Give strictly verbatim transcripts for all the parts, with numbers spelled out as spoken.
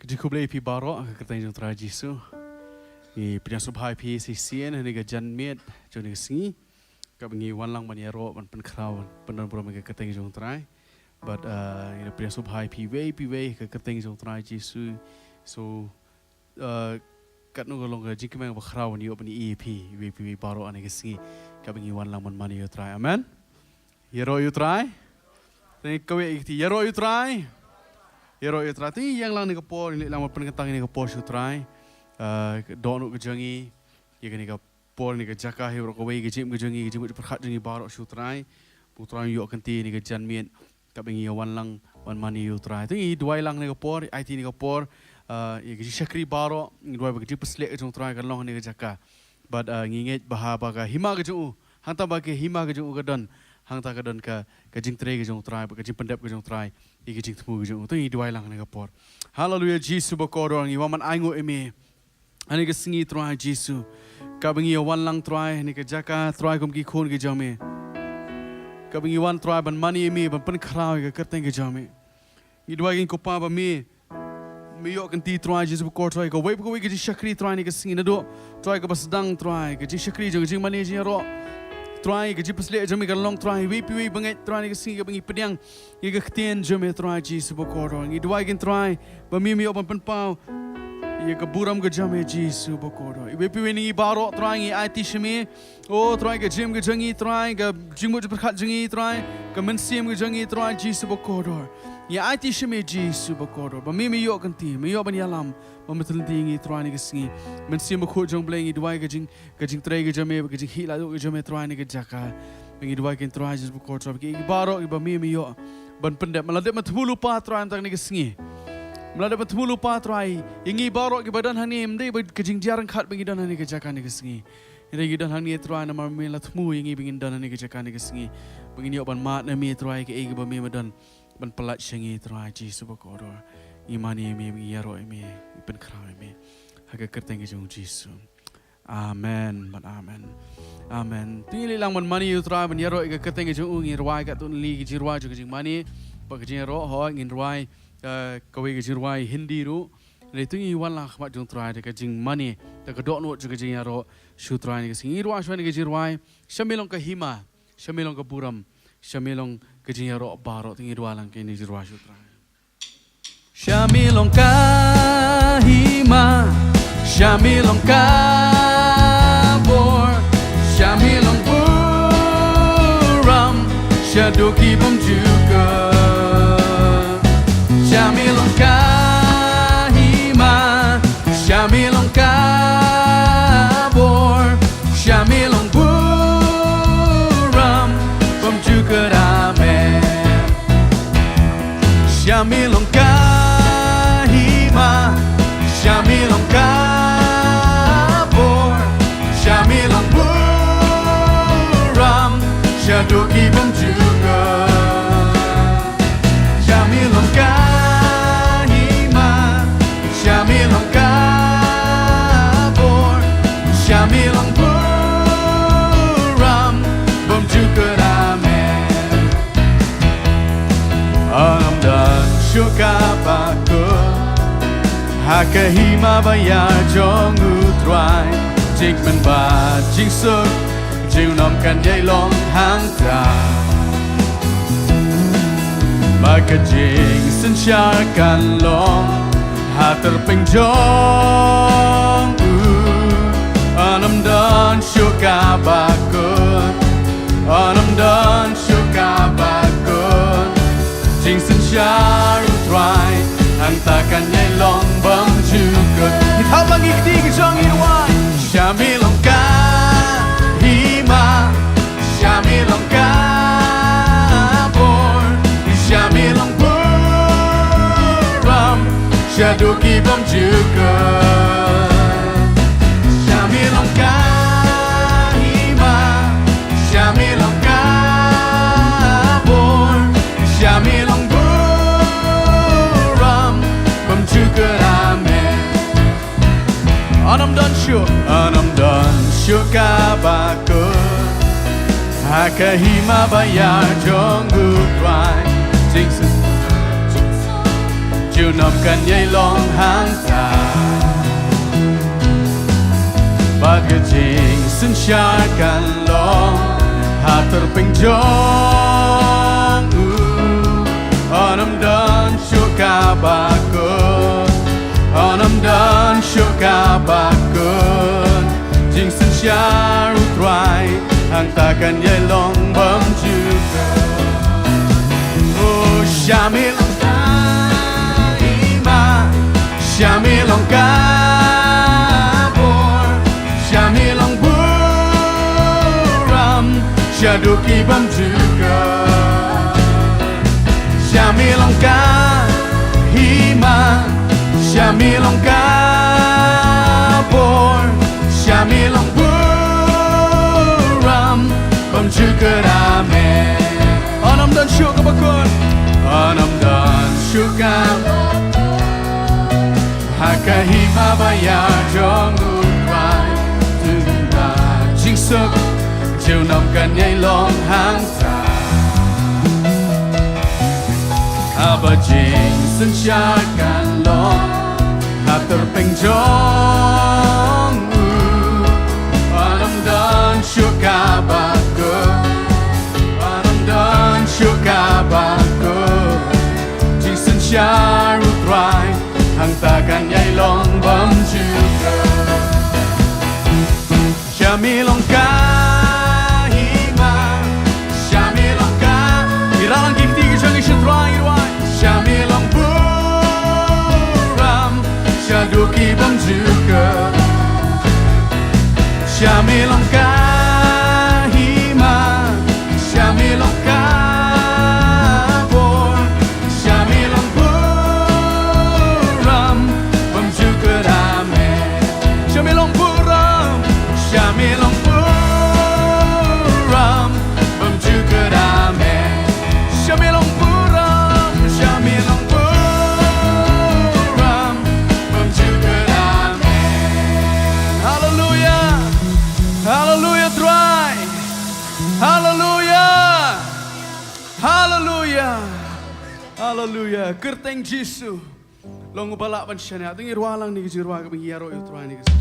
Jingkhublei ïa phi baroh ha ka kyrteng jong U Trai Jisu. Ngi pdiang sngewbha ïa phi shisien ha kane ka janmiet jong kane ka sngi, kaba ngi wan lang ban ïaroh, ban pynkhraw, ban pyndon burom ha ka kyrteng jong U Trai. Bad, uh, ngi pdiang sngewbha ïa phi iwei pa iwei ha ka kyrteng jong U Trai Jisu. So, uh, katno ka long ka jingkmen kaba khraw ban ïoh ban ïohi ïa phi iwei pa iwei baroh ha kane ka sngi, kaba ngi wan lang ban mane ïa U Trai. Amen. Ïaroh ïa U Trai. Te kawei ïa kti, ïaroh ïa U Trai. Ïaroh ïa U Trai. Te ïeng lang ha kane ka por, ngi leit lang ban pynkyntang ïa kane ka por sha U Trai. Uh, dohnud ka jong ngi ïa kane ka por, kane ka jaka, hi baroh kawei, ka jingim ka jong ngi, ka jingmut jingpyrkhat jong ngi baroh sha U Trai. Ba U Trai un ïoh kynti ha kane ka janmiet, kaba ngi ïa wan lang ban mane ïa U Trai. Te ngi duwai lang ha kane ka por, aiti ha kane ka por, uh, ïa ka jingshakri baroh, ngi duwai ba ka jingpynshlur ka jong U Trai kan long ha kane ka jaka. Bad, uh, ngi ngeit ba haba ka hima ka jong U, hangta ba ka hima ka jong U ka don, hangta ka don ka, ka jingtrei ka jong U Trai, bad ka jingpyndep ka jong U Trai ïa ka jingthmu ka jong U. Te ngi duwai lang ha kane ka por. Haleluia, Jisu bakordor, ngi wan ban ainguh ïa Me ha kane ka sngi, Trai Jisu, kaba ngi ïa wan lang, Trai, ha kane ka jaka, Trai, kum ki khun ki jong Me, kaba ngi wan, Trai, ban mane ïa Me, ban pynkhraw ïa ka kyrteng ka jong Me. Ngi duwai, ko Pa, ba Me, Me ïoh kynti, Trai Jisu bakordor, Trai, kawei pa kawei ka jingshakri, Trai, ha kane ka sngi, naduh, Trai, kaba sdang, Trai, ka jingshakri jong, ka jingmane, jingïaroh, Trai, ka jingpynshlur jong Me kan long, Trai, iwei pa iwei bangeit, Trai, ha kane ka sngi kaba ngi pdiang ïa ka ktien jong Me, Trai Jisu bakordor. Ngi duwai, Trai, ba Me, Me ïoh ban pynpaw ïa ka burom ka jong Me, Jisu bakordor. Iwei pa iwei na ngi baroh, Trai, ngi aiti sha Me. O Trai, ka jingim ka jong ngi, Trai, ka jingmut jingpyrkhat jong ngi, Trai, ka mynsiem ka jong ngi, Trai Jisu bakordor, ngi aiti sha Me, Jisu bakordor, ba Me, Me ïoh kynti, Me ïoh ban ïalam, ba Me ïoh kynti ïa ngi, Trai, ha kane ka sngi. Mynsiem Bakhuid jong U Blei, ngi duwai ka jing, ka jingtrei ka jong Me, ka jingheh laitluid ka jong Me, Trai, ha kane ka jaka. Ba ngi duwai, Trai Jisu bakordor, Trai, ba ki baroh kiba Me, Me ïoh ban pyndep, Me la dep ban thmu lypa, Trai, ha kane ka sngi. Me la dep ban thmu lypa, Trai, ïa ngi baroh kiba don hangne. Ym dei ba ka jingdia ryngkat ba ngi don ha kane ka jaka ha kane ka sngi. Hynrei ngi don hangne, Trai, namar Me la thmu ïa ngi ba ngin don ha kane ka jaka ha kane ka sngi, ba ngin ïoh ban mad na Me, Trai, kaei kaba Me, Me don ban pyllait sha ngi, Trai Jisu bakordor. Ngi mane ïa Me, ngi ïaroh ïa Me, ngi pynkhraw ïa Me ha ka kyrteng ka jong U Jisu. Amen bad amen. Amen. Te ngin leit lang ban mane ïa U Trai, ban ïaroh ïa ka kyrteng ka jong U. Ngin rwai katto katne ki jingrwai jong ka jingmane bad ka jingïaroh. Hooid, ngin rwai, eh, kawei ka jingrwai Hindi ruh. Hynrei te ngin wan lang ha khmat jong U Trai da ka jingmane, da ka dohnud jong ka jingïaroh sha U Trai ha kane ka sngi. Ngin rwai shuwa kane ka jingrwai: Sha Me long ka hima, sha Me long ka burom, sha Me long ka jingïaroh baroh. Te ngin rwai lang kane ka jingrwai sha U Trai. Sha Me long ka hima, sha Me long ka bor, sha Me long burom shaduh ki bymjukut. Sha Me long ka hima, sha Me long ka bor, sha Me long burom bymjukut. Amen. Sha Me long ka hima, sha Me long ka bor, sha Me long burom shaduh ki bymjukut. Sha Me long ka hima, sha Me long ka bor, sha Me long burom bymjukut. Amen. Ym don shuh kaba kut ha ka hima ba ïar jong U Trai. Jingkmen bad jingsuk jingburom kan ïai long hangta, bad ka jingsynshar kan long ha tyrpeng jong U. Ym don shuh kaba kut, ym don shuh kaba kut. Jingsynshar U Trai hangta kan ïai long bymjukut. Ngi thap lang ki kti ki jong ngi, rwai. Sha Me long ka hima, sha Me long ka bor, sha Me long burom shaduh ki bymjukut. Sha Me long ka hima, sha Me long ka bor, sha Me long burom bymjukut. Amen. Ym don shuh, ym don shuh kaba kut ha ka hima ba ïar jong U Trai. Jingsynshar, Junom kan ïai long hangta. Bad ka jingsynshar kan long ha tyrpeng jong u. Yn ym don shuh kaba kut. Yn ym don shuh kaba kut. Jingsynshar u Trai hangta kan ïai long bymjukut. O shami long ka hima, shami long ka bor, shami long burom shaduh ki bymjukut. Shami long ka hima, shami long ka bor, shami long burom bymjukut, amen. Yn ym don shuh kaba kut, yn ym don shuh kaba kut ha ka hima ba ïar jong u Trai. Tynrai jingsuk junom kan ïai long hangta. Haba jingsynshar kan long ha tyrpeng jong u. Yn ym don shuh kaba kut, yn ym don shuh kaba kut. Jingsynshar u Trai hangta kan ïai long bymjukut. Shami long ka hima, shami long ka. Ngi rah lang ki kti ki jong ngi sha Trai, ngi duwai. Shami long burom shaduh ki bymjukut. Shami long ka hima, shami long ka bor, shami long burom bymjukut, amen. Shami long burom, shami long burom bymjukut, amen. Shami long burom, shami long burom bymjukut, amen. Haleluya. Haleluya, Trai. Haleluya. Haleluya. Haleluya. Kyrteng Jisu long uba lah ban shaniah. To ngin rwai lang kine ki jingrwai kaba ngi ïaroh ïa u Trai kine ki sngi.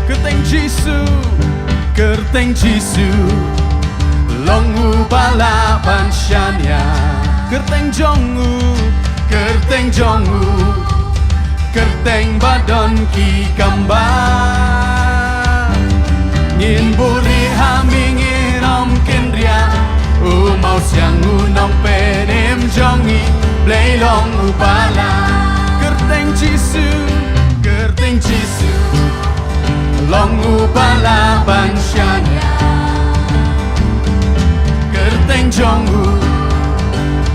Kyrteng Jisu, kyrteng Jisu long uba lah ban shaniah. Kyrteng jong u, kyrteng jong u, kyrteng ba don ki kam bha. Ngin buhrieh ha me, ngin ym kynriah, u Mawsiang u nongpynim jong ngi, Blei long uba lah. Kyrteng Jisu, kyrteng Jisu long uba lah ban shaniah. Kyrteng jong u,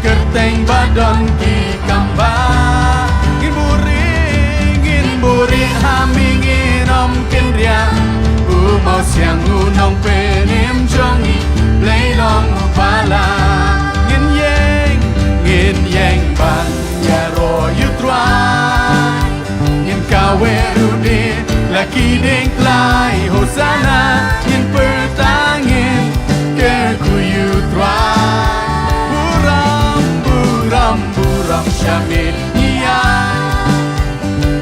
kyrteng ba don ki kam bha. Ngin buhrieh, ngin buhrieh ha me, ngin ym kynriah, u Mawsiang u nongpynim jong ngi, Blei long uba lah. Ngin ïeng, ngin ïeng ban ïaroh ïa u Trai. Ngin kaweh ruh de la ki diengtlai, Hosanna ngin pyrta, ngin kyrkhu ïa u Trai. Burom, burom, burom sha me ngi ai.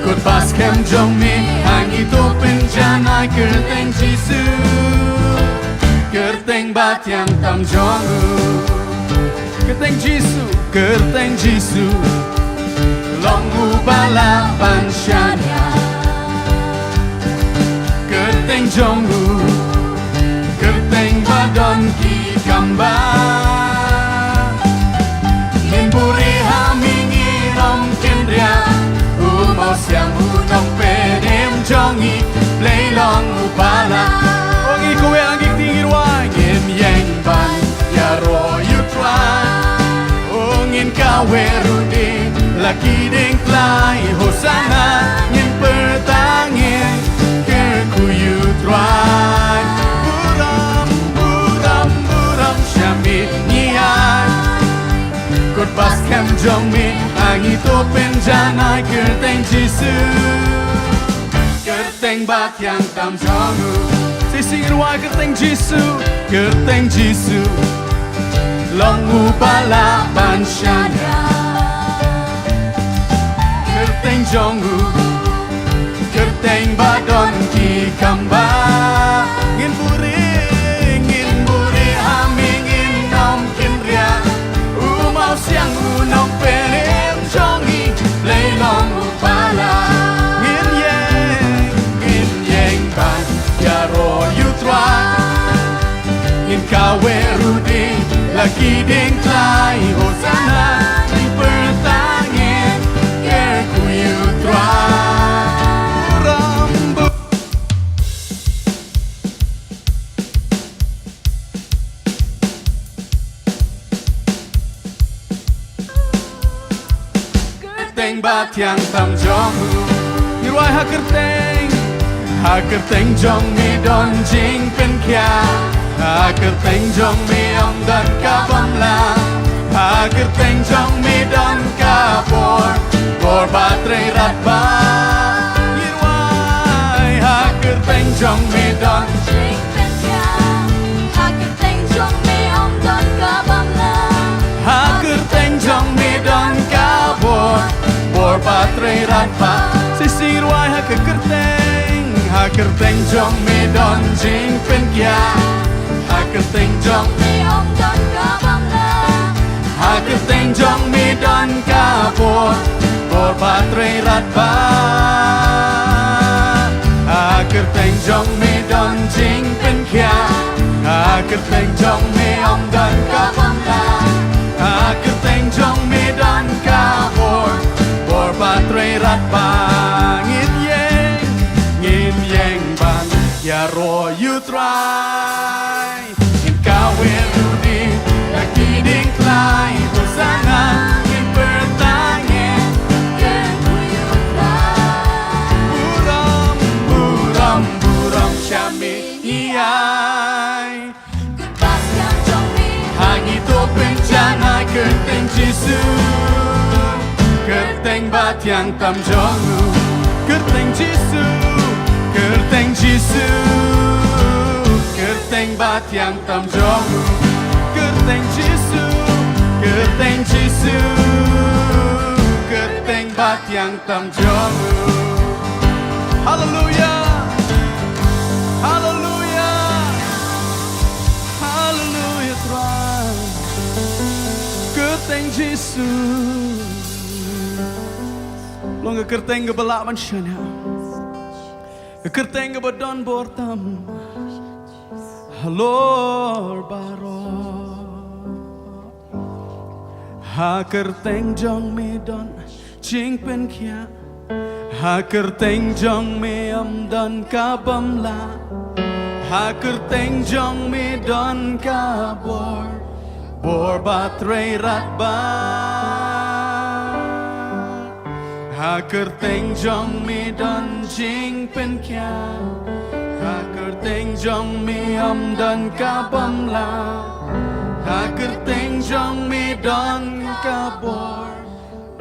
Kut ba skhem jong me ha ngi to pynjanai. Kyrteng Jisu, kyrteng ba thiang tam jong u. Kyrteng Jisu, kyrteng Jisu long uba lah ban shaniah. Kyrteng jong u, kyrteng ba don ki kam bha. Ngin buhrieh ha me, ngin ym kynriah, u Mawsiang u nongpynim jong ngi, Blei long uba lah. O ngi kaweh, ngi kti, ngi rwai. Ngin ïeng ban ïaroh ïa u Trai. O ngin kaweh ruh de la ki diengtlai, Hosanna ngin pyrta, ngin kyrkhu ïa u Trai. Burom, burom, burom sha me ngi ai. Kut ba skhem jong me ha ngi to pyn Janai kyrteng Jisu, kyrteng ba thiang tam jong u. Shisien rwai kyrteng Jisu, kyrteng Jisu. Long u ba lah ban shaniah. Kyrteng jong u, kyrteng ba don ki kam ba. Ngin buhrieh, ngin buhrieh ha me, ngin ym kynriah. U Mawsiang u Nongpynim jong ngi, Blei long u ba lah. Ngin ïeng, ngin ïeng ban ïaroh ïa u Trai. Ngin kaweh ruh da la ki diengtlai, Hosanna, ngin pyrta ngin kyrkhu ïa u Trai. Burom, bu- Kyrteng ba thiang tam jong u. Ngi rwai ha kyrteng. Ha kyrteng jong me don jingpynkhiah. Ha kyrteng jong me ym don ka bym lah. Ha kyrteng jong me don ka bor. Bor ba trei radbah. Ngi rwai ha kyrteng jong me don jingpynkhiah. Ha kyrteng jong me ym don ka bym lah. Ha kyrteng jong me don ka bor, bor ba trei radbah. Shisien rwai ha ka kyrteng, ha kyrteng jong me don jingpynkhiah. Ha kyrteng jong me ym don ka bym lah. Ha kyrteng jong me don ka bor, bor ba trei radbah. Ha kyrteng jong me don jingpynkhiah. Ha kyrteng jong me ym don ka bym lah. Ha kyrteng jong me don ka bor, bor ba trei radbah. Ngin ïeng, ngin ïeng ban ïaroh ïa u Trai. Ngin kaweh ruh da la ki diengtlai, Hosanna, ngin pyrta ngin kyrkhu ïa u Trai. Burom, burom, burom sha me ngi ai. Kyrteng jong me. Ha ngi to pynjanai kyrteng Jisu. Kyrteng ba thiang tam jong u. Kyrteng Jisu. Kyrteng Jisu. Kyrteng ba thiang tam jong u. Kyrteng Jisu. Kyrteng Jisu. Kyrteng ba thiang tam jong u. Haleluia. Haleluia. Haleluia, Trai. Kyrteng Jisu. Long ka kyrteng kaba lah ban shaniah. Ka kyrteng kaba don bor tam halor baroh. Ha kyrteng jong me don jingpynkhiah. Ha kyrteng jong me ym don ka bym lah. Ha kyrteng jong me don ka bor, bor ba trei radbah. Ha kyrteng jong me don jingpynkhiah. Ha kyrteng jong me ym don ka bym lah. Ha kyrteng jong me don ka bor,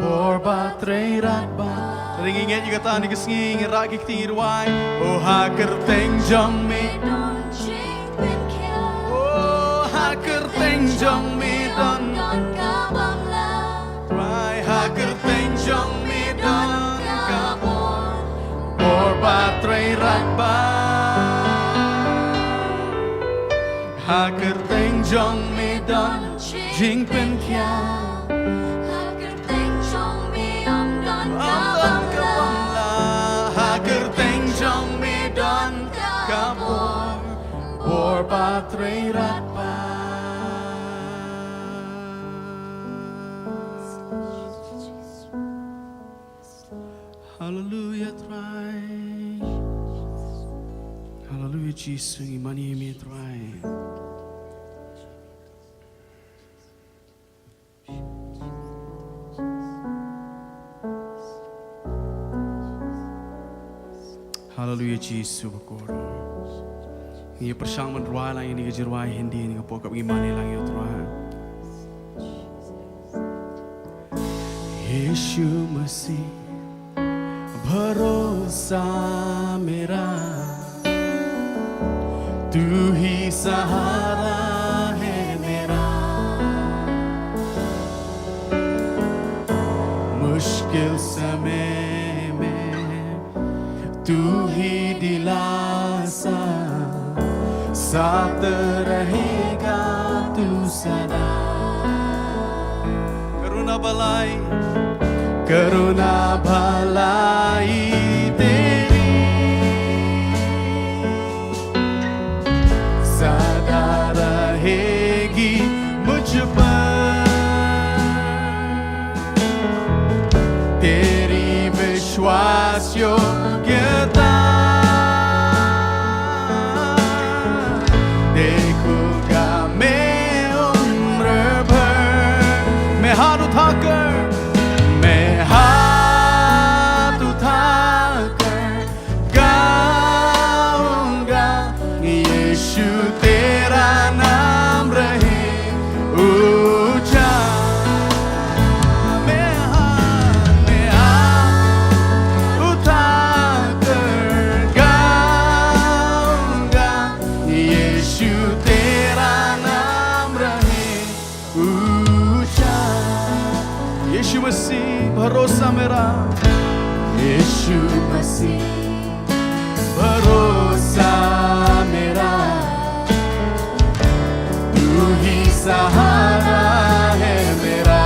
bor ba trei radbah. Ring ngi ngeit ïa kata ha kine ki sngi, ngi rah ki kti, ngi rwai. O ha kyrteng jong me. O ha kyrteng jong me don. Rwai ha kyrteng jong me don ka bor, bor ba trei radbah. Ha kyrteng jong me don jingpynkhiah. Ha kyrteng jong me ym don ka bym lah. Ha kyrteng jong me don ka bor, bor ba trei radbah. Haleluia, Trai. Haleluia, Jisu, ngi mane ïa me, Trai. Haleluia, Jisu bakordor. Ngi pyrshang ban rwai lang ïa kane ka jingrwai Hindi, ïa kane ka por kaba ngi mane lang ïa u Trai. यीशु मसीह, भरोसा मेरा, तू ही सहारा है मेरा। मुश्किल समय में तू ही दिलासा, साथ रहेगा तू सदा। करुणा भलाई, करुणा भलाई तेरी सदा रहेगी मुझ पर। तेरी विश्वास योग्यता देखूंगा मैं उम्र भर। मैं हाथ उठाकर, मैं हाथ उठाकर गाऊंगा, यीशु तेरा नाम रहे ऊंचा। मैं हाथ, मैं हाथ उठाकर गाऊंगा, यीशु तेरा नाम रहे ऊंचा। यीशु मसीह भरोसा मेरा, यीशु मसीह भरोसा मेरा, तू ही सहारा है मेरा।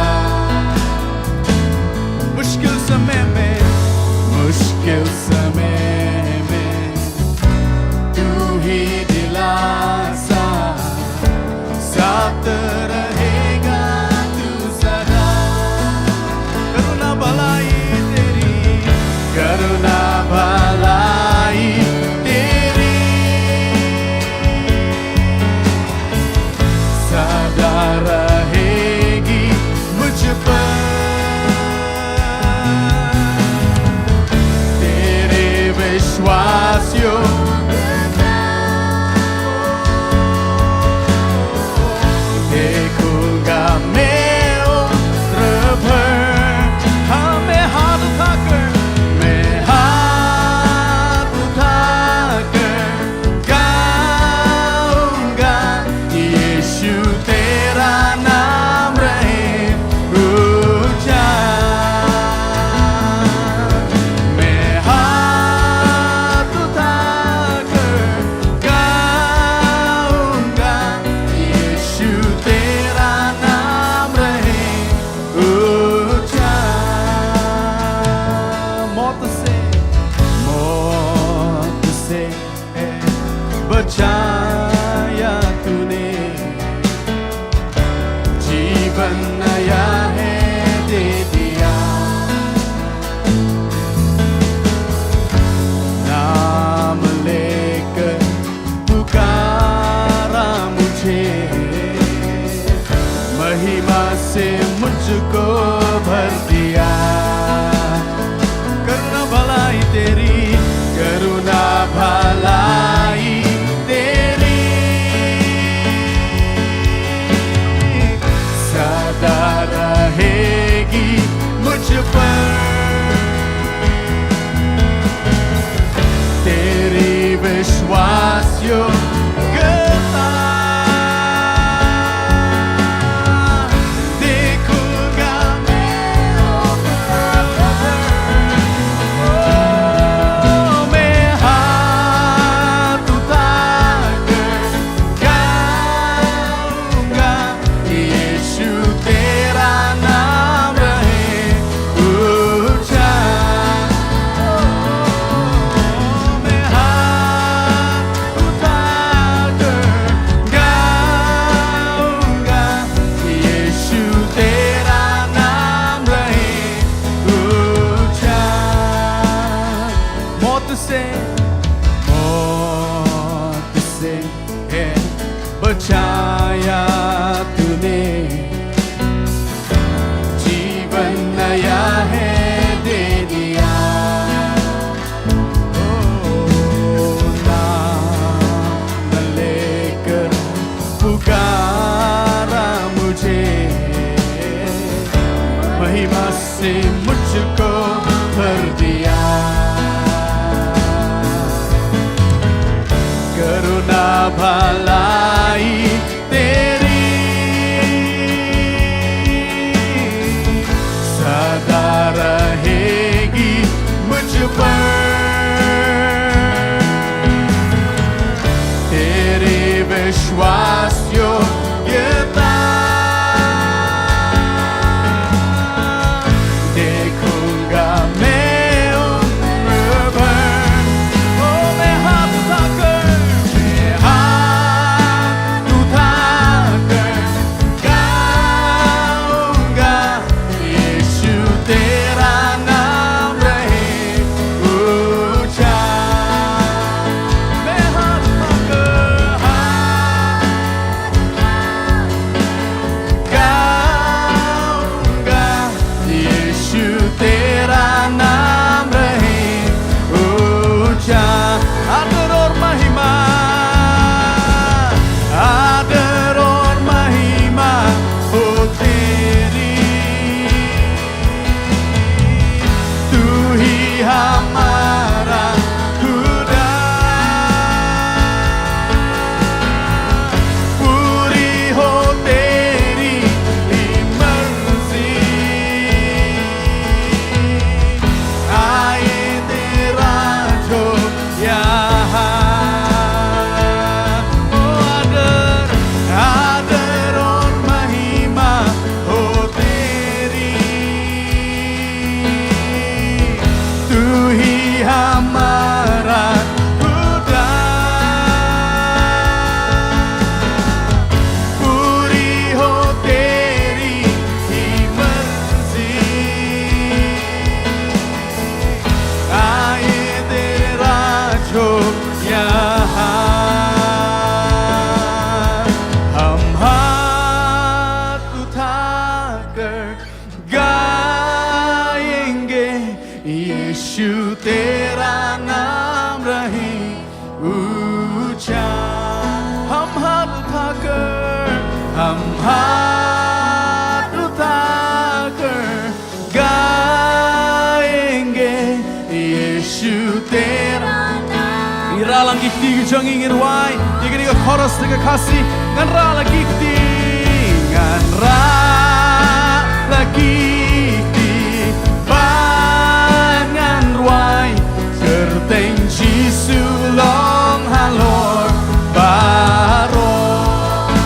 मुश्किल समय में, मुश्किल समय में तू ही दिलासा, साथ रहेगा तू सदा। करुणा भलाई तेरी, करुणा भलाई तेरी सदा रहेगी मुझ पर। तेरे विश्वास योग्यता देखूंगा मैं उम्र भर। हाँ, मैं हाथ उठाकर, मैं हाथ उठाकर गाऊंगा, यीशु तेरा नाम रहे ऊंचा। मैं हाथ उठाकर गाऊंगा, यीशु तेरा नाम रहे ऊंचा। मौत से, मौत से बचाया तूने, जीवन नया है दे दिया। नाम लेकर पुकारा मुझे, महिमा से मुझको भर दिया। करुणा भलाई तेरी, करुणा भलाई तेरी सदा रहेगी मुझ पर। तेरी विश्वास योग्यता देखूंगा मैं, ओ, मैं हाथ उठाकर गाऊंगा, यीशु तेरा नाम रहे ऊंचा। मैं हाथ उठाकर गाऊंगा, यीशु तेरा नाम रहे ऊंचा। मौत से, मौत से है बचाया तूने, जीवन नया है दे दिया। ओ, नाम लेकर पुकारा मुझे, महिमा से भलाई तेरी सदा रहेगी मुझ पर। तेरी विश्वास योग्यता देखूंगा मैं उम्र भर। ओ, मैं हाथ उठाकर, मैं हाथ उठाकर गाऊंगा, यीशु तेरा नाम रहे ऊंचा। मैं हाथ उठाकर, हाथ गाऊंगा, यीशु तेरा नाम रहे ऊंचा। आदर और महिमा, आदर और महिमा हो तेरी। तू ही हमारा खुदा, पूरी हो तेरी ही मर्जी, आए तेरा जो यहाँ। ओ आदर, आदर और महिमा हो तेरी। तू ही हमारा खुदा, पूरी हो तेरी ही मर्जी, आए तेरा जो यहाँ। हम हाथ उठाकर गाएंगे, यीशु तेरा नाम रहे ऊंचा। हम हाथ उठाकर, हम हाथ उठाकर गाएंगे, यीशु तेरा नाम. Ngi rah lang ki kti ki jong ngi, ngi rwai ïa kane ka chorus na ka Khasi. Ngan rah la ki kti, ngan rah la ki kti, ba ngan rwai kyrteng Jisu long halor baroh.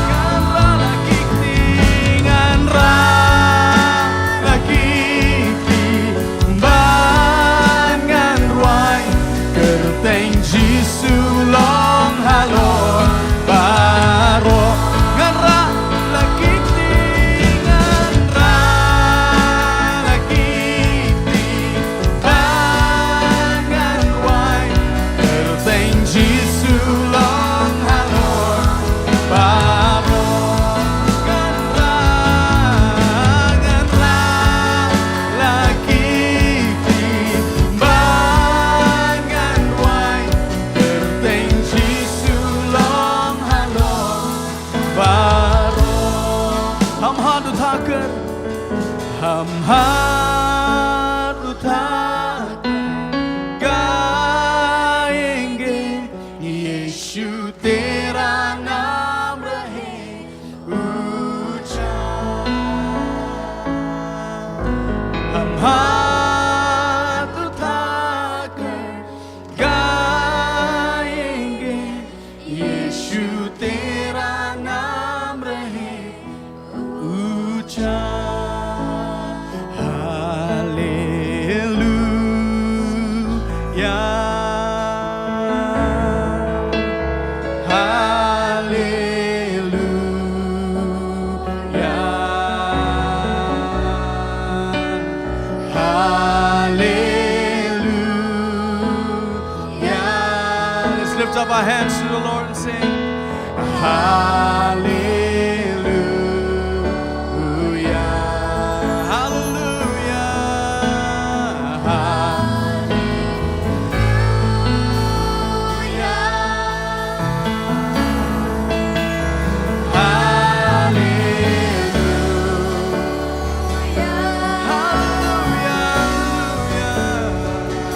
Ngan rah la ki kti, ngan rah la ki kti, ba ngan rwai kyrteng Jisu long halor baroh. Ngan rah la ki kti, ngan rah la ki kti, ba ngan rwai kyrteng Jisu long halor baroh. Ngan rah, ngan rah la ki kti, ba ngan rwai kyrteng Jisu long halor baroh. हम हाथ उठाकर, हम हाथ उठाकर गाएंगे, यीशु तेरा नाम रहे ऊंचा। हम हाथ उठाकर गाएंगे, यीशु तेरा नाम रहे ऊंचा। हालेलुया, हालेलुया, हालेलुया. Let's lift up our hands to the Lord and sing, Hallelujah, hallelujah, hallelujah, hallelujah.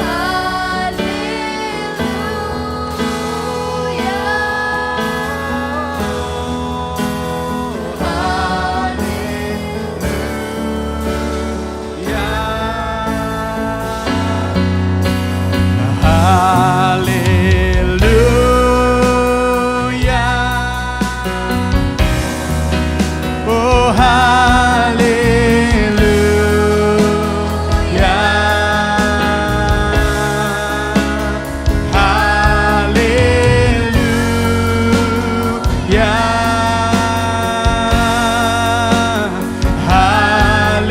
Hallelujah. Hallelujah. Hallelujah. Hallelujah.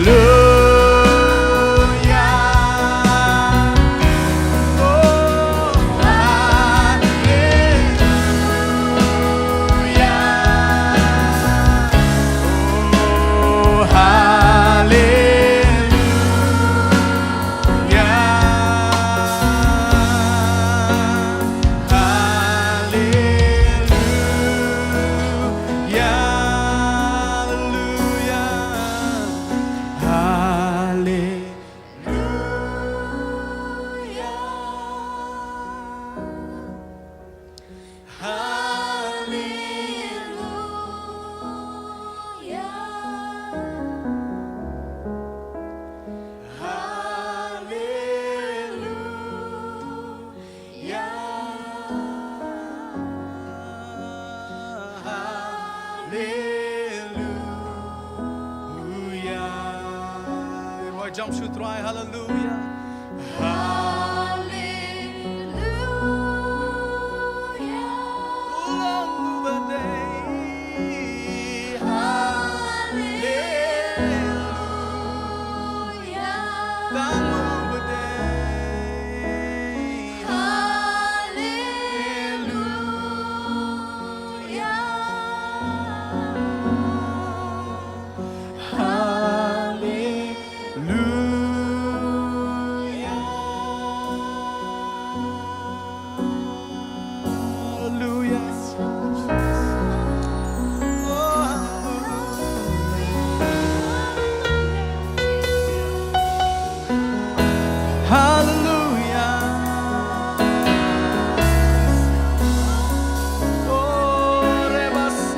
Hallelujah. Oh, hallelujah. Oh, hallelujah. Hallelujah. Hallelujah. Hallelujah. Hallelujah. Hallelujah. Rwai jam shu Trai, hallelujah. Hallelujah. Ulang uba dei. Hallelujah. Tang uba dei. Hallelujah. Hallelujah. Hallelujah. Oh, hallelujah. Oh, Rebasi.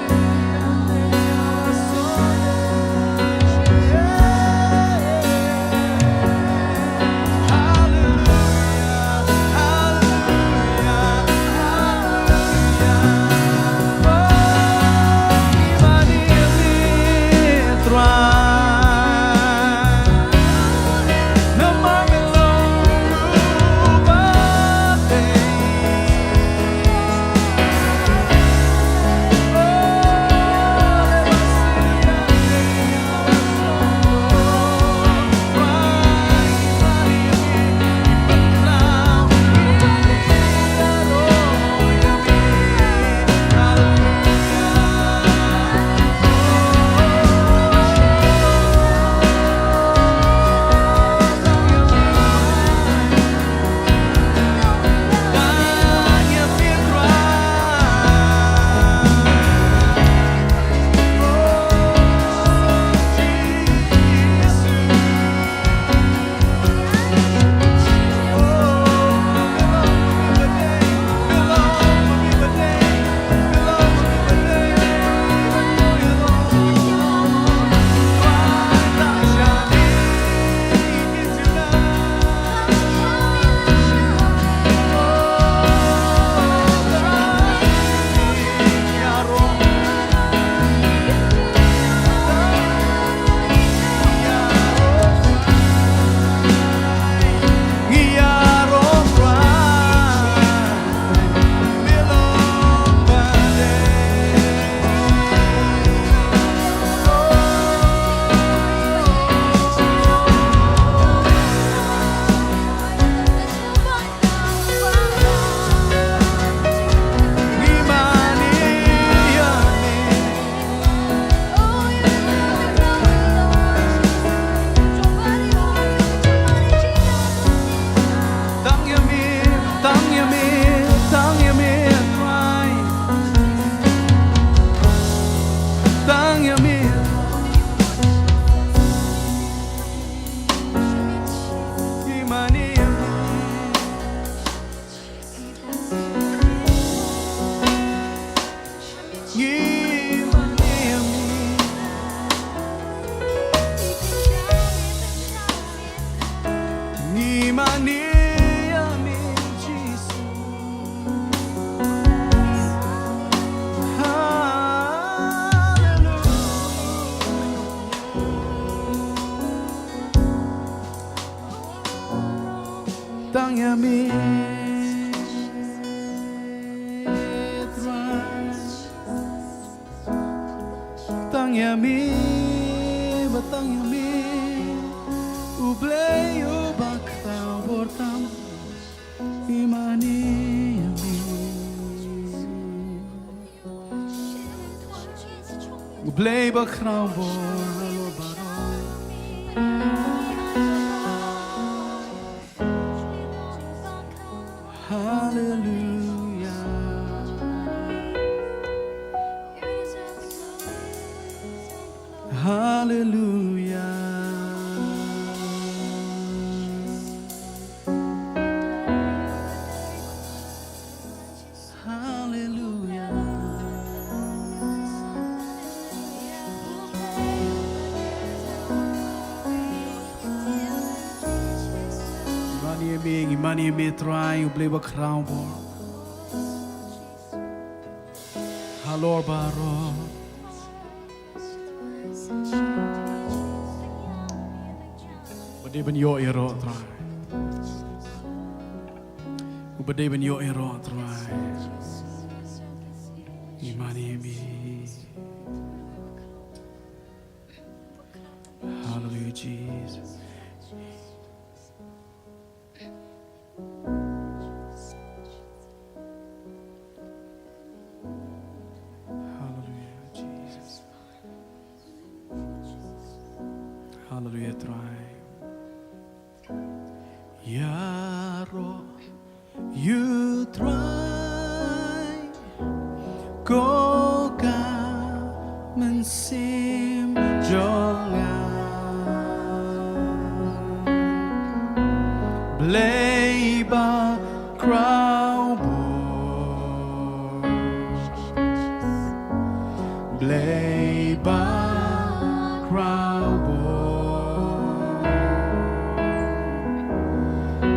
Tang ïa me, tang ïa me, tang ïa me, Trai. Tang ïa me. Ngi mane ïa me. Ngi mane ïa me. Ngi mane Tang ïa me, Trai. Tang ïa me, ba tang ïa me. U Blei uba khraw bor tam. Ïa mane ïa me. U Blei ba khraw bor halor baroh. Haleluya. Haleluya. Haleluya. Ngi mane ïa me, ngi mane ïa me Trai, U Blei ba khraw bor. Halor baroh. Ba dei ban ïoh ïaroh Trai. Uba dei ban ïoh ïaroh Trai. Ïa mane ïa me. Hallelujah, Jesus. Hallelujah, Jesus. Hallelujah, Trai. Ïaroh ïa u Trai, ko ka mynsiem jong nga. Blei ba khraw bor. Blei ba khraw bor.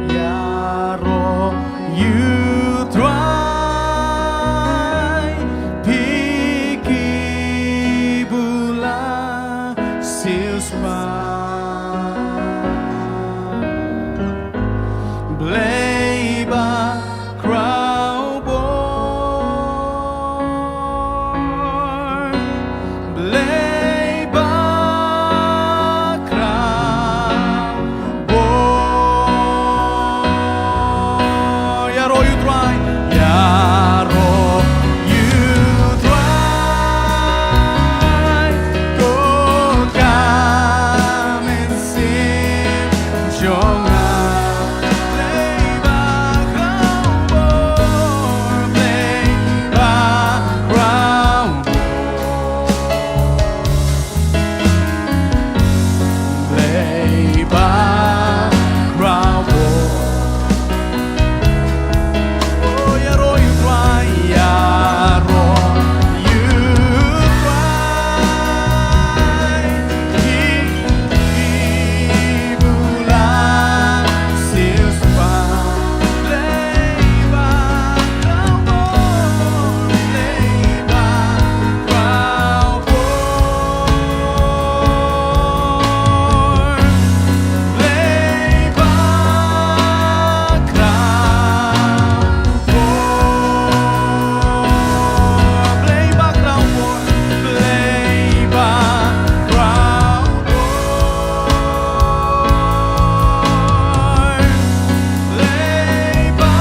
Ïaroh ïa u Trai, phi ki bula siewspah. Blei ba khraw bor. Blei ba khraw bor. Ïaroh ïa u Trai. Ïaroh ïa u Trai. Ko ka mynsiem jong nga. Blei ba khraw bor, Blei ba khraw bor. Blei ba khraw bor. Oh, ïaroh ïa u Trai, ïaroh ïa u Trai. Ki bula siewspah. Blei ba khraw bor, Blei ba khraw bor. Blei ba khraw bor. Blei ba khraw bor. Blei ba khraw bor. Blei ba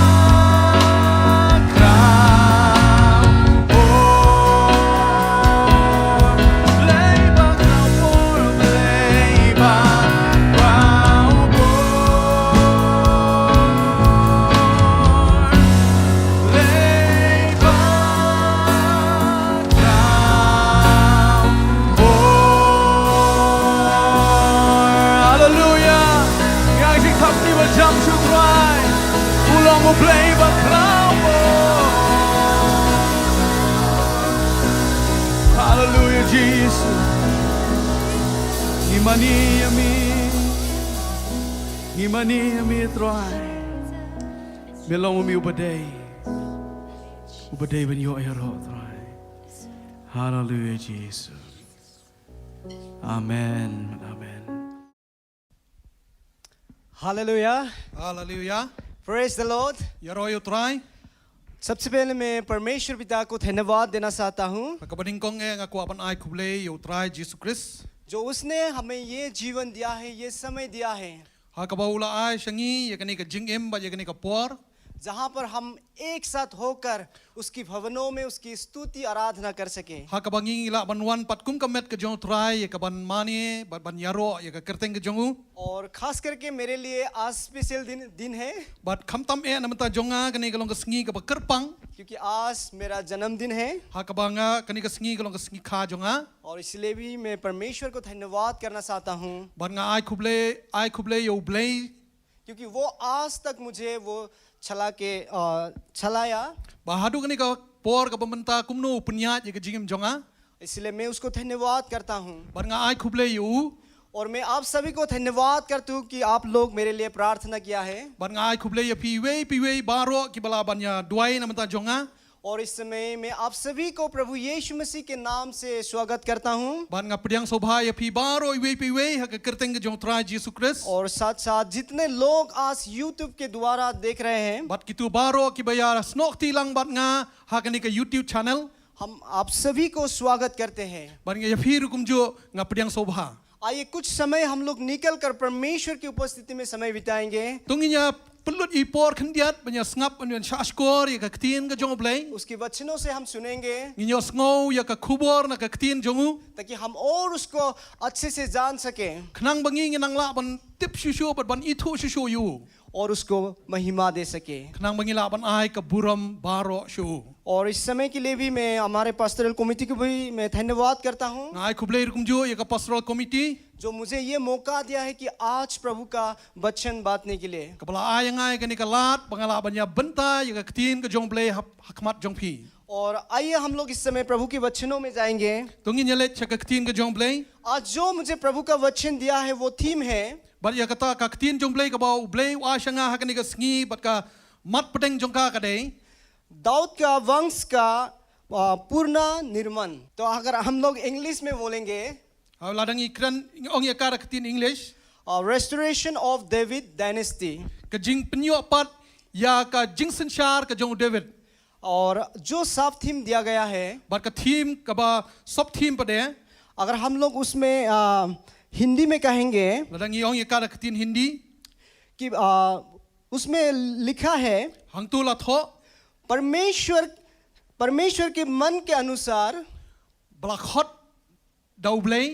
khraw bor. Blei ba khraw bor. Blei ba khraw bor. Blei ba khraw bor. Haleluya. Ngi ai jingthap kti ba jam sha u Trai. U long U Blei ba khraw bor. Haleluya, Jisu. Ngi mane ïa me. Ngi mane ïa me Trai. Me long u mi uba dei. Uba dei ban ïoh ïaroh Trai. Haleluya, Jisu. Amen. Amen. Haleluya. Haleluya. Praise the Lord. Ïaroh ïa U Trai. सबसे पहले मैं परमेश्वर पिता को धन्यवाद देना चाहता हूँ, Ha kaba nyngkong eh nga kwah ban ai khublei ïa U Trai Jisu Khrist. जो उसने हमें ये जीवन दिया है, ये समय दिया है, Ha kaba u la ai sha ngi ïa kane ka jingim bad ïa kane ka por. जहाँ पर हम एक साथ होकर उसकी भवनों में उसकी स्तुति आराधना कर सके। Ha kaba ngi lah ban wan pat kum ka met ka jong U Trai ïa ka ban mane bad ban ïaroh ïa ka kyrteng ka jong u. और खास करके मेरे लिए आज स्पेशल दिन दिन है, Bad khamtam eh na mynta jong nga kane ka long ka sngi kaba kyrpang. क्योंकि आज मेरा जन्मदिन है। Ha kaba nga kane ka sngi ka long ka sngi kha jong nga. और इसलिए भी मैं परमेश्वर को धन्यवाद करना चाहता हूँ, Bad nga ai khublei, ai khublei ïa U Blei. क्योंकि वो आज तक मुझे वो चला के, अ, चलाया। Ba haduh kane ka por kaba mynta kumno u pynïaid ïa ka jingim jong nga. इसलिए मैं उसको धन्यवाद करता हूँ। Bad nga ai khublei ïa u. और मैं आप सभी को धन्यवाद करता हूँ कि आप लोग मेरे लिए प्रार्थना किया है। Bad nga ai khublei ïa phi iwei pa iwei baroh kiba lah ban ïa duwai na mynta jong nga. और इस समय मैं आप सभी को प्रभु यीशु मसीह के नाम से स्वागत करता हूँ। Bad nga pdiang sngewbha ïa phi baroh iwei pa iwei ha ka kyrteng ka jong U Trai Jisu Khrist. और साथ साथ जितने लोग आज YouTube के द्वारा देख रहे हैं, Bad kito baroh kiba ïa snoh kti lang bad nga ha kane ka YouTube channel. हम आप सभी को स्वागत करते हैं। Bad nga ïa phi ruh kumjuh nga pdiang sngewbha. आइए कुछ समय हम लोग निकल कर परमेश्वर की उपस्थिति में समय बिताएंगे। To ngin ïa pynlut ïa i por khyndiat ban ïa sngap ban ïa shahshkor ïa ka ktien ka jong U Blei. उसके वचनों से हम सुनेंगे, Ngin ïa sngew ïa ka khubor na ka ktien jong u. ताकि हम और उसको अच्छे से जान सकें। Khnang ba ngi ngin nang lah ban tip shuh shuh bad ban ithuh shuh shuh ïa u. और उसको महिमा दे सके। Khnang ba ngi lah ban ai ka burom baroh sha u. और इस समय के लिए भी मैं हमारे पास्टरल कमेटी को भी मैं धन्यवाद करता हूँ, Nga ai khublei ruh kumjuh ïa ka pastoral committee. जो मुझे ये मौका दिया है कि आज प्रभु का वचन बांटने के लिए। Kaba la ai ïa nga ïa kane ka lad ba nga lah ban ïa bynta ïa ka ktien ka jong U Blei ha, ha khmat jong phi. और आइए हम लोग इस समय प्रभु के वचनों में जाएंगे। To ngin ïa leit sha ka ktien ka jong U Blei. आज जो मुझे प्रभु का वचन दिया है वो थीम है, Bad ïa kata ka ktien jong U Blei kaba U Blei u ai sha nga ha kane ka sngi bad ka mat pdeng jong ka ka dei दाऊद का वंश का, अ, पुनर्निर्माण। तो अगर हम लोग इंग्लिश में बोलेंगे, Ha, lada ngi kren, ngi ong ïa ka da ka ktien English. Uh, restoration of David dynasty. Ka jingpynïoh pat ïa ka jingsynshar ka jong u David. और जो सब थीम दिया गया है, Bad ka theme kaba sub theme pat de. अगर हम लोग उसमें, अ, हिंदी में कहेंगे, Lada ngi ong ïa ka da ka ktien Hindi. कि, अ, उसमें लिखा है, Hangto la thoh. परमेश्वर, परमेश्वर के मन के अनुसार Ba la khot da U Blei.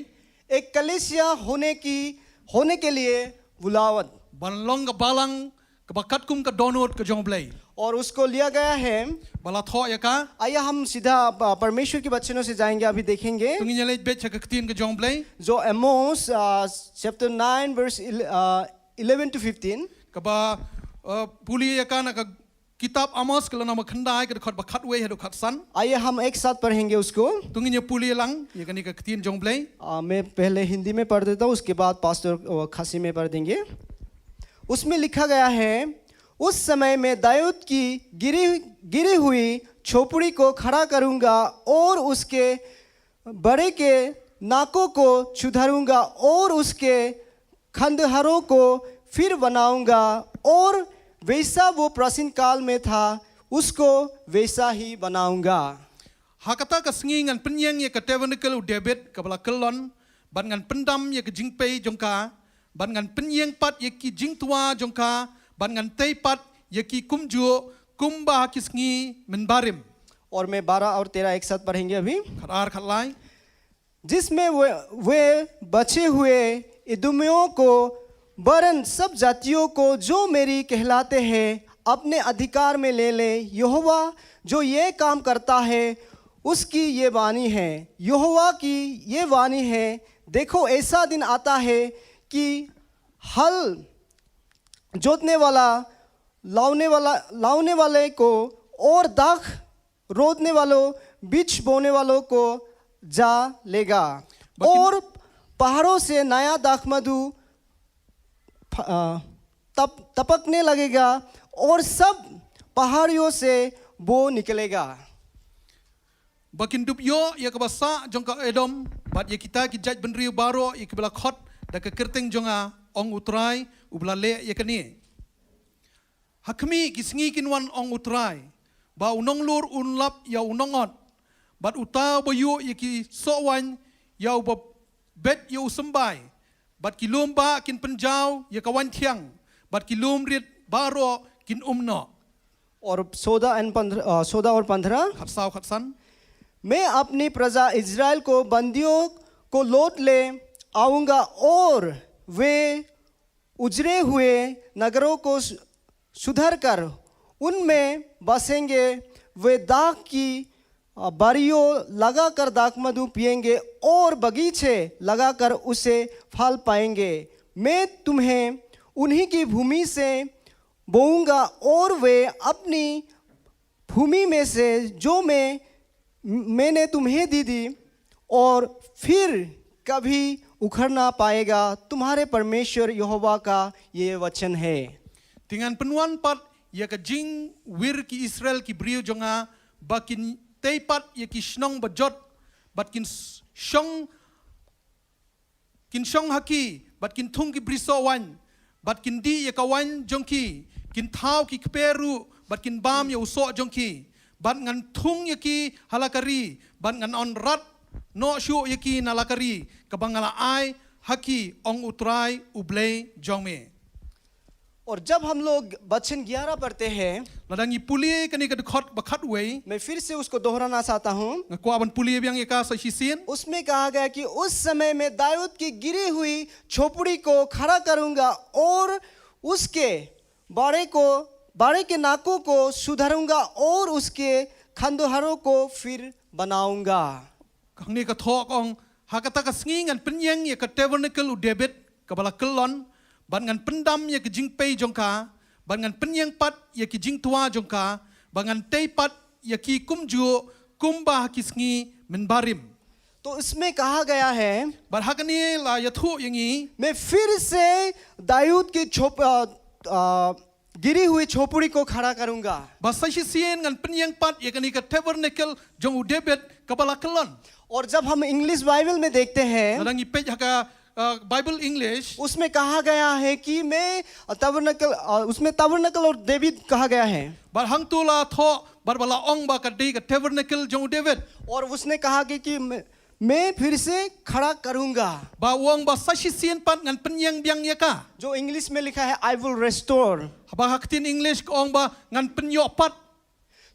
एक कलीसिया होने की, होने के लिए बुलावत। Ban long ka balang kaba katkum ka dohnud ka jong U Blei. और उसको लिया गया है। Ba la thoh ïa ka. आइए हम सीधा प-, परमेश्वर के वचनों से जाएंगे, अभी देखेंगे। To ngin ïa leit beit sha ka ktien ka jong U Blei. जो Amos, uh, chapter nine verse, uh, eleven to fifteen. Kaba, uh, pule ïa ka na ka kitab Amos ka lynnong ba khyndai ka dkhot ba khatwei haduh khatsan. आइए हम एक साथ पढ़ेंगे उसको। To ngin ïa pule lang ïa kane ka ktien jong U Blei. आ, मैं पहले हिंदी में पढ़ देता हूँ, उसके बाद पास्टर, अ, खासी में पढ़ देंगे। उसमें लिखा गया है, उस समय मैं दाऊद की गिरी, गिरी हुई झोपड़ी को खड़ा करूँगा और उसके बड़े के नाकों को सुधारूँगा और उसके खंडहरों को फिर बनाऊँगा और वैसा वो प्राचीन काल में था, उसको वैसा ही बनाऊँगा। Ha kata ka sngi ngan pynïeng ïa ka tabernacle u David kaba la kyllon, bad ngan pyndam ïa ka jingpei jong ka, bad ngan pynïeng pat ïa ki jingtwa jong ka, bad ngan tei pat ïa ki kumjuh, kumba ha ki sngi mynbarim. और मैं बारह और तेरह एक साथ पढ़ेंगे अभी। Khatar khatlai. जिसमें वे, वे बचे हुए इदुमियों को, वरन सब जातियों को, जो मेरी कहलाते हैं, अपने अधिकार में ले लें। यहोवा जो ये काम करता है, उसकी ये वाणी है, यहोवा की ये वाणी है, देखो, ऐसा दिन आता है कि हल जोतने वाला, लावने वाला, लावने वाले को और दाख रोधने वालों, बीज बोने वालों को जा लेगा। बाकी और पहाड़ों से नया दाखमधु फ-, अ, तप-, टपकने लगेगा और सब पहाड़ियों से बू निकलेगा। Ba kin dup ïoh ïa kaba sah jong ka Edom, bad ïa kita ki jaitbynriew baroh ïa kiba la khot da ka kyrteng jong nga, ong U Trai, uba la leh ïa kane. Ha khmih, ki sngi kin wan, ong U Trai, ba u nonglur un lap ïa u nongot, bad uta uba ïuh ïa ki soh waiñ ïa uba beit ïa u symbai, bad ki lum bah kin pynjaw ïa ka waiñ thiang, bad ki lum rit baroh kin um noh. और चौदह एंड पंद्रह चौदह और पंद्रह Khatsaw, khatsan. मैं अपनी प्रजा इज़राइल को बंदियों को लौट ले आऊंगा और वे उजड़े हुए नगरों को सु- सुधार कर उनमें बसेंगे। वे दाख की बारियों लगाकर दाखमधु पिएंगे और बगीचे लगाकर उसे फल पाएंगे। मैं तुम्हें उन्हीं की भूमि से बोऊंगा और वे अपनी भूमि में से जो मैं मैंने तुम्हें दी थी और फिर कभी उखड़ ना पाएगा। तुम्हारे परमेश्वर यहोवा का ये वचन है। Te ngan pynwan pat ïa ka jingwir ki Israel ki briew jong nga, ba kin tei pat ïa ki shnong bajot, bad kin shong kin shong ha ki, bad kin thung ki brisoh waiñ, bad kin dih ïa ka waiñ jong ki, kin thaw ki kper ruh, bad kin bam ïa u soh jong ki, bad ngan thung ïa ki ha la ka ri, bad ngan wanrah noh shuh ïa ki na la ka ri kaba nga la ai ha ki, ong U Trai U Blei jong me. और जब हम लोग वचन ग्यारह पढ़ते हैं, Lada ngi pule kane ka dkhot ba khatwei, मैं फिर से उसको दोहराना चाहता हूँ। Nga kwah ban pule biang ïa ka sa shisien. उसमें कहा गया कि उस समय में दाऊद की गिरी हुई झोपड़ी को खड़ा करूंगा और उसके बाड़े को बाड़े के नाकों को सुधारूंगा और उसके खंडहरों को फिर बनाऊंगा। Hangne ka thoh ka ong, ha kata ka sngi ngan pynïeng ïa ka tabernacle u David kaba la kyllon, bad ngan pyndam ïa ka jingpei jong ka, bad ngan pynïeng pat ïa ki jingtwa jong ka, bad ngan tei pat ïa ki kumjuh kumba ha ki sngi mynbarim. तो इसमें कहा गया है Bad ha kane la ïathuh ïa ngi, मैं फिर से दाऊद की झोप अ, अ, गिरी हुई झोपड़ी को खड़ा करूंगा। ba sa shisien ngan pynïeng pat ïa kane ka tabernacle jong u David kaba la kyllon. और जब हम इंग्लिश बाइबल में देखते हैं, Lada ngi peit ha ka uh, Bible English, उसमें कहा गया है कि मैं टबरनकल उसमें टबरनकल और दाऊद कहा गया है। Bad hangto la thoh, bad ba la ong ba ka dei ka tabernacle jong u David. और उसने कहा कि, कि मैं, मैं फिर से खड़ा करूंगा। Ba u ong ba sa shisien pat ngan pynïeng biang ïa ka. जो इंग्लिश में लिखा है, I will restore। Haba ha ka ktien English ka ong ba ngan pynïoh pat.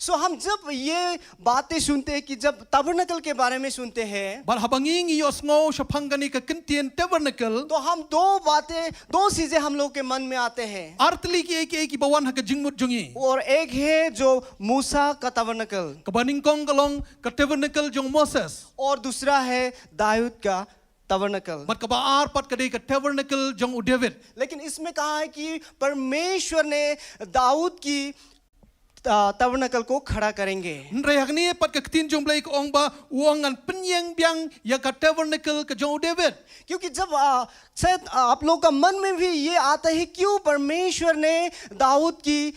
सो हम जब ये बातें सुनते हैं कि जब टबरनकल के बारे में सुनते हैं, Bad haba ngi ngi ïohsngew shaphang kane ka kyntien tabernacle, तो हम दो बातें, दो चीजें हम लोग के मन में आते हैं। ar tylli kiei kiei kiba wan ha ka jingmut jong ngi. और एक है जो मूसा का टबरनकल, Kaba nyngkong ka long ka tabernacle jong u Moses. और दूसरा है दाऊद का टबरनकल। Bad kaba ar pat ka dei ka tabernacle jong u David. लेकिन इसमें कहा है कि परमेश्वर ने दाऊद की टबरनकल को खड़ा करेंगे। Hynrei ha kane pat ka ktien jong u Blei ka ong ba u ong ngan pynïeng biang ïa ka tabernacle ka jong u David. क्योंकि जब आ, शायद आप लोग का मन में भी ये आता है, क्यों परमेश्वर ने दाऊद की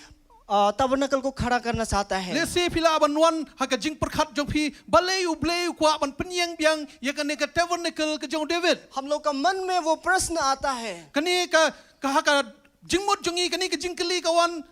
टबरनकल को खड़ा करना चाहता है। Lehse phi lah ban wan ha ka jingpyrkhat jong phi, balei u Blei u kwah ban pynïeng biang ïa kane ka tabernacle ka jong u David. हम लोग का मन में वो प्रश्न आता है। Kane ka, ka ha ka jingmut jong ngi kane ka jingkylli ka wan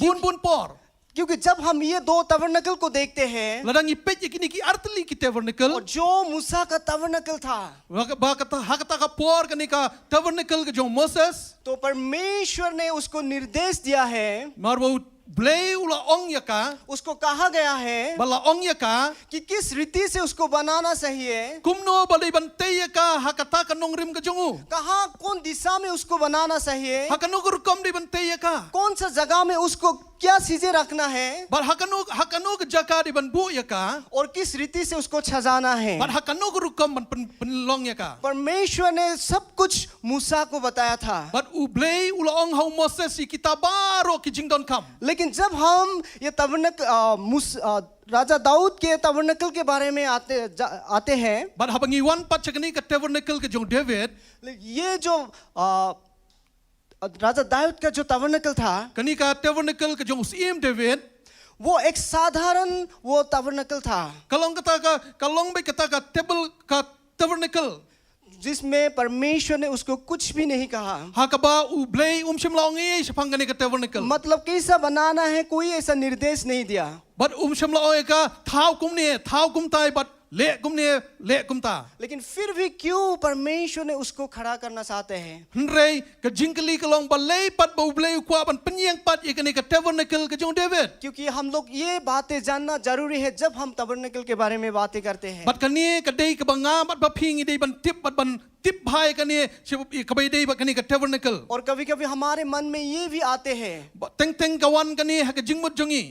bun bun por. क्योंकि जब हम ये दो टबरनकल को देखते हैं, Lada ngi peit ïa kine ki ar tylli ki tabernacle, और जो मूसा का टबरनकल था, ba ka, ba kata, ha kata ka por kane ka tabernacle ka jong u Moses, तो परमेश्वर ने उसको निर्देश दिया है, namar ba u Blei u la ong ïa ka, उसको कहा गया है ba la ong ïa ka, कि किस रीति से उसको बनाना चाहिए, kumno ba dei ban tei ïa ka ha kata ka nongrim ka jong u. कहाँ, कौन दिशा में उसको बनाना चाहिए, Ha kano ka rukom dei ban tei ïa ka. कौन सा जगह में उसको क्या चीजें रखना है, Bad ha kano, ha kano ka jaka dei ban buh ïa ka. और किस रीति से उसको सजाना है। Bad ha kano ka rukom ban pyn, pynlong ïa ka. परमेश्वर ने सब कुछ मूसा को बताया था। Bad u Blei u la ong ha u Moses ïa kita baroh ki jingdonkam. लेकिन जब हम ये टबरनकल, अ, मूस-, अ, राजा दाऊद के टबरनकल के बारे में आते जा, आते हैं, Bad haba ngi wan pat sha kane ka tabernacle ka jong u David, ये जो, अ, राजा दाऊद का जो टबरनकल था, kane ka tabernacle ka jong u Syiem David, वो एक साधारण वो टबरनकल था। ka long kata ka, ka long beit kata ka table, ka tabernacle. जिसमें परमेश्वर ने उसको कुछ भी नहीं कहा। Ha kaba U Blei um shym la ong ei ei shaphang kane ka tabernacle. मतलब कैसा बनाना है, कोई ऐसा निर्देश नहीं दिया। Bad um shym la ong ei ka thaw kumne, thaw kumtai bad leh kumne, leh kumta. लेकिन फिर भी क्यों परमेश्वर ने उसको खड़ा करना चाहते हैं? Hynrei ka jingkylli ka long balei pat ba U Blei u kwah ban pynïeng pat ïa kane ka tabernacle ka jong u David. क्योंकि हम लोग ये बातें जानना जरूरी है जब हम टैबरनेकल के बारे में बातें करते हैं। Bad kane ka dei kaba nga bad ba phi ngi dei ban tip bad ban tip bha ïa kane, sha kaba ïadei bad kane ka tabernacle. और कभी-कभी हमारे मन में ये भी आते हैं Ba teng teng ka wan kane ha ka jingmut jong ngi.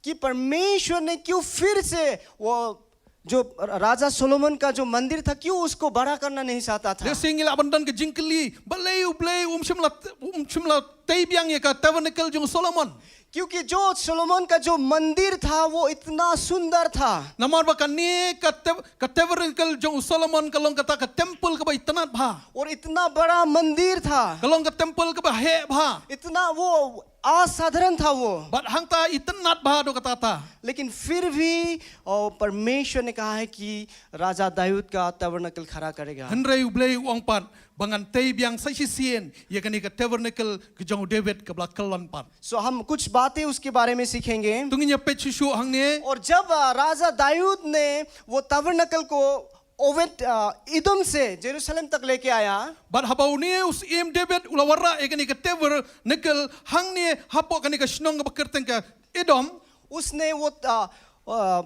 कि परमेश्वर ने क्यों फिर से वो जो राजा सोलोमन का जो मंदिर था, क्यों उसको बड़ा करना नहीं चाहता था? Lehse ngi lah ban don ka jingkylli, balei U Blei um shym la, um shym la tei biang ïa ka tabernacle jong u Solomon. क्योंकि जो सोलोमन का जो मंदिर था, वो इतना सुंदर था। Namar ba kane ka tab-, ka tabernacle jong u Solomon ka long kata ka temple kaba itynnad bha. और इतना बड़ा मंदिर था, Ka long ka temple kaba heh bha. इतना वो असाधारण था वो। Bad hangta itynnad bha doh katta katta. लेकिन फिर भी, और परमेश्वर ने कहा है कि राजा दाऊद का टैबरनेकल खड़ा करेगा। Hynrei U Blei u ong pat ba ngan tei biang sa shisien ïa kane ka tabernacle ka jong u David kaba la kyllon pat. सो हम कुछ बातें उसके बारे में सीखेंगे। To ngin ïa peit shuh shuh hangne. और जब, अ, राजा दाऊद ने वो टैबरनेकल को ओबेद, अ, इदोम से यरूशलेम तक लेके आया, Bad haba une u syiem David u la wanrah ïa kane ka tabernacle hangne hapoh kane ka shnong kaba kyrteng ka Edom. उसने वो, अ, अ,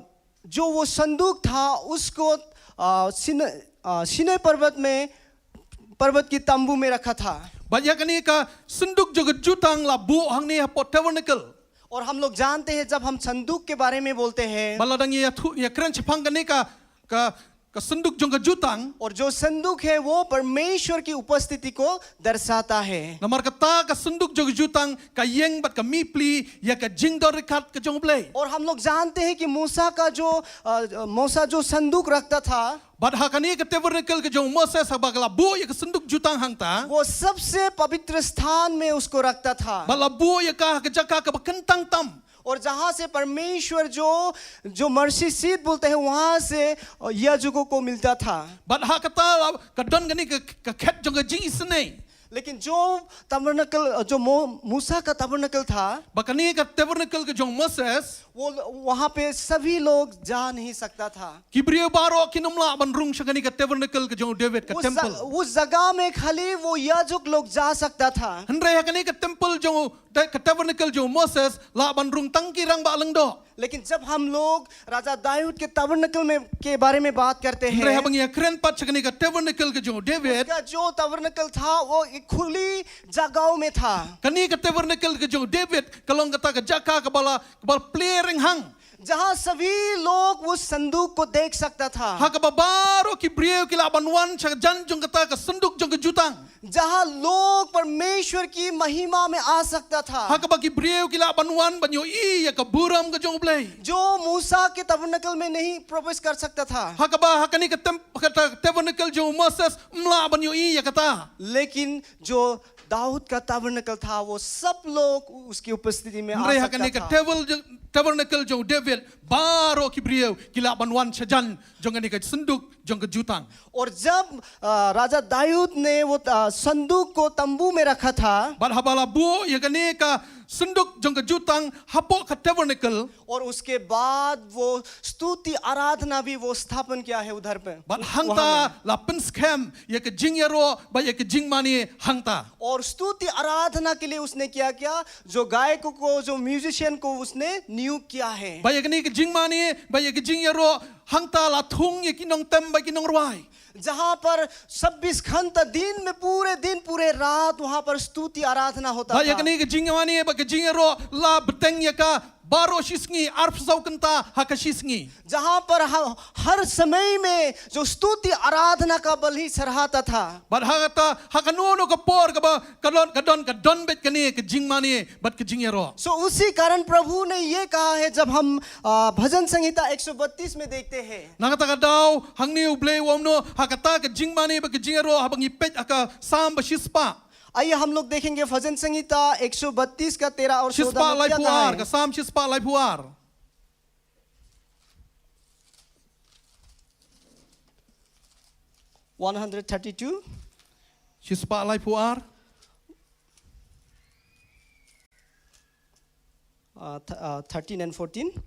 जो वो संदूक था, उसको, अ, सिन-, अ, सीनै पर्वत में, पर्वत की तंबू में रखा था। Bad ïa kane ka synduk jong ka jutang la buh hangne hapoh tabernacle. और हम लोग जानते हैं, जब हम संदूक के बारे में बोलते हैं, Bad lada ngi ïathuh, ïakren shaphang kane ka, ka, ka synduk jong ka jutang. और जो संदूक है, वो परमेश्वर की उपस्थिति को दर्शाता है। Namar kata ka synduk jong ka jutang ka ïeng bad ka mihpli ïa ka jingdon ryngkat ka jong U Blei. और हम लोग जानते हैं कि मूसा का जो, अ, मूसा जो संदूक रखता था, Bad ha kane ka tabernacle ka jong u Moses haba ka la buh ïa ka synduk jutang hangta. वो सबसे पवित्र स्थान में उसको रखता था। Bad la buh ïa ka ha ka jaka kaba kyntang tam. और जहाँ से परमेश्वर जो, जो मर्सी सीट बोलते हैं, वहाँ से, अ, याजकों को मिलता था। Bad ha kata la ka don kane ka, ka khet jong ka jingisynei. लेकिन जो टैबरनेकल, अ, जो मो-, मूसा का टैबरनेकल था, Bad kane ka tabernacle ka jong u Moses. वो ल-, वहाँ पे सभी लोग जा नहीं सकता था। Ki briew baroh kim lah ban rung sha kane ka tabernacle ka jong u David ka उस temple. ज-, उस जगह में खाली वो याजक लोग जा सकता था। Hynrei ha kane ka temple jong u, ta-, ka tabernacle jong u Moses lah ban rung tang ki rangbah lyngdoh. लेकिन जब हम लोग राजा दाऊद के टैबरनेकल में, के बारे में बात करते Hynrei हैं, haba ngi ïakren pat sha kane ka tabernacle ka jong u David. उसका जो टैबरनेकल था, वो एक खुली जगहों में था, Kane ka tabernacle ka jong u David ka long kata ka jaka kaba la, kaba la plie rynghang. जहाँ सभी लोग उस संदूक को देख सकता था, Ha kaba baroh ki briew ki lah ban wan sha jan jong kata ka synduk jong ka jutang. जहाँ लोग परमेश्वर की महिमा में आ सकता था, Ha kaba ki briew ki lah ban wan ban ïohi ïa ka burom ka jong u Blei. जो मूसा के टैबरनेकल में नहीं प्रवेश कर सकता था। Ha kaba ha kane ka tem-, kata tabernacle jong u Moses ym lah ban ïohi ïa kata. लेकिन जो दाऊद का टैबरनेकल था, वो सब लोग उसकी उपस्थिति में आ Hynrei ha सकता kane ka था। tabernacle, tabernacle jong u David baroh ki briew ki lah ban wan sha jan jong kane ka synduk jong ka jutang. और जब, अ, राजा दाऊद ने वो, अ, संदूक को तंबू में रखा था, Bad haba la buh ïa kane ka synduk jong ka jutang hapoh ka tabernacle. और उसके बाद वो स्तुति आराधना भी वो स्थापन किया है उधर पे। Bad वहाँ hangta में। la pynskhem ïa ka jingïaroh bad ïa ka jingmane hangta. और स्तुति आराधना के लिए उसने क्या किया? जो गायकों को, जो म्यूजिशियन को उसने नियुक्त किया है। Bad ïa kane ka jingmane bad ïa ka jingïaroh hangta la thung ïa ki nongtem bad ki nongrwai. जहाँ पर छब्बीस घंटा दिन में, पूरे दिन, पूरे रात वहाँ पर स्तुति आराधना होता Bad ïa था। kane ka jingmane bad ka jingïaroh la bteng ïa ka baroh shisngi, arphew saw kynta ha ka shisngi. जहाँ पर ह-, हर समय में जो स्तुति आराधना का बलि चढ़ाता था। Bad ha kata, ha kano kano ka por kaba ka don, ka don, ka don beit kane ka jingmane bad ka jingïaroh. सो उसी कारण प्रभु ने ये कहा है, जब हम, आ, भजन संहिता एक सौ बत्तीस में देखते हैं। Na kata ka daw, hangne U Blei u ong kumno, ha kata ka jingmane bad ka jingïaroh, haba ngi peit ha ka Salm ba shispah. आइए हम लोग देखेंगे भजन संहिता एक सौ बत्तीस का तेरह और चौदह Shispah में क्या laiphew कहा ar, है। ka Salm shispah laiphew ar. One hundred thirty-two. Shispah laiphew ar. Uh, th- uh, thirteen and fourteen.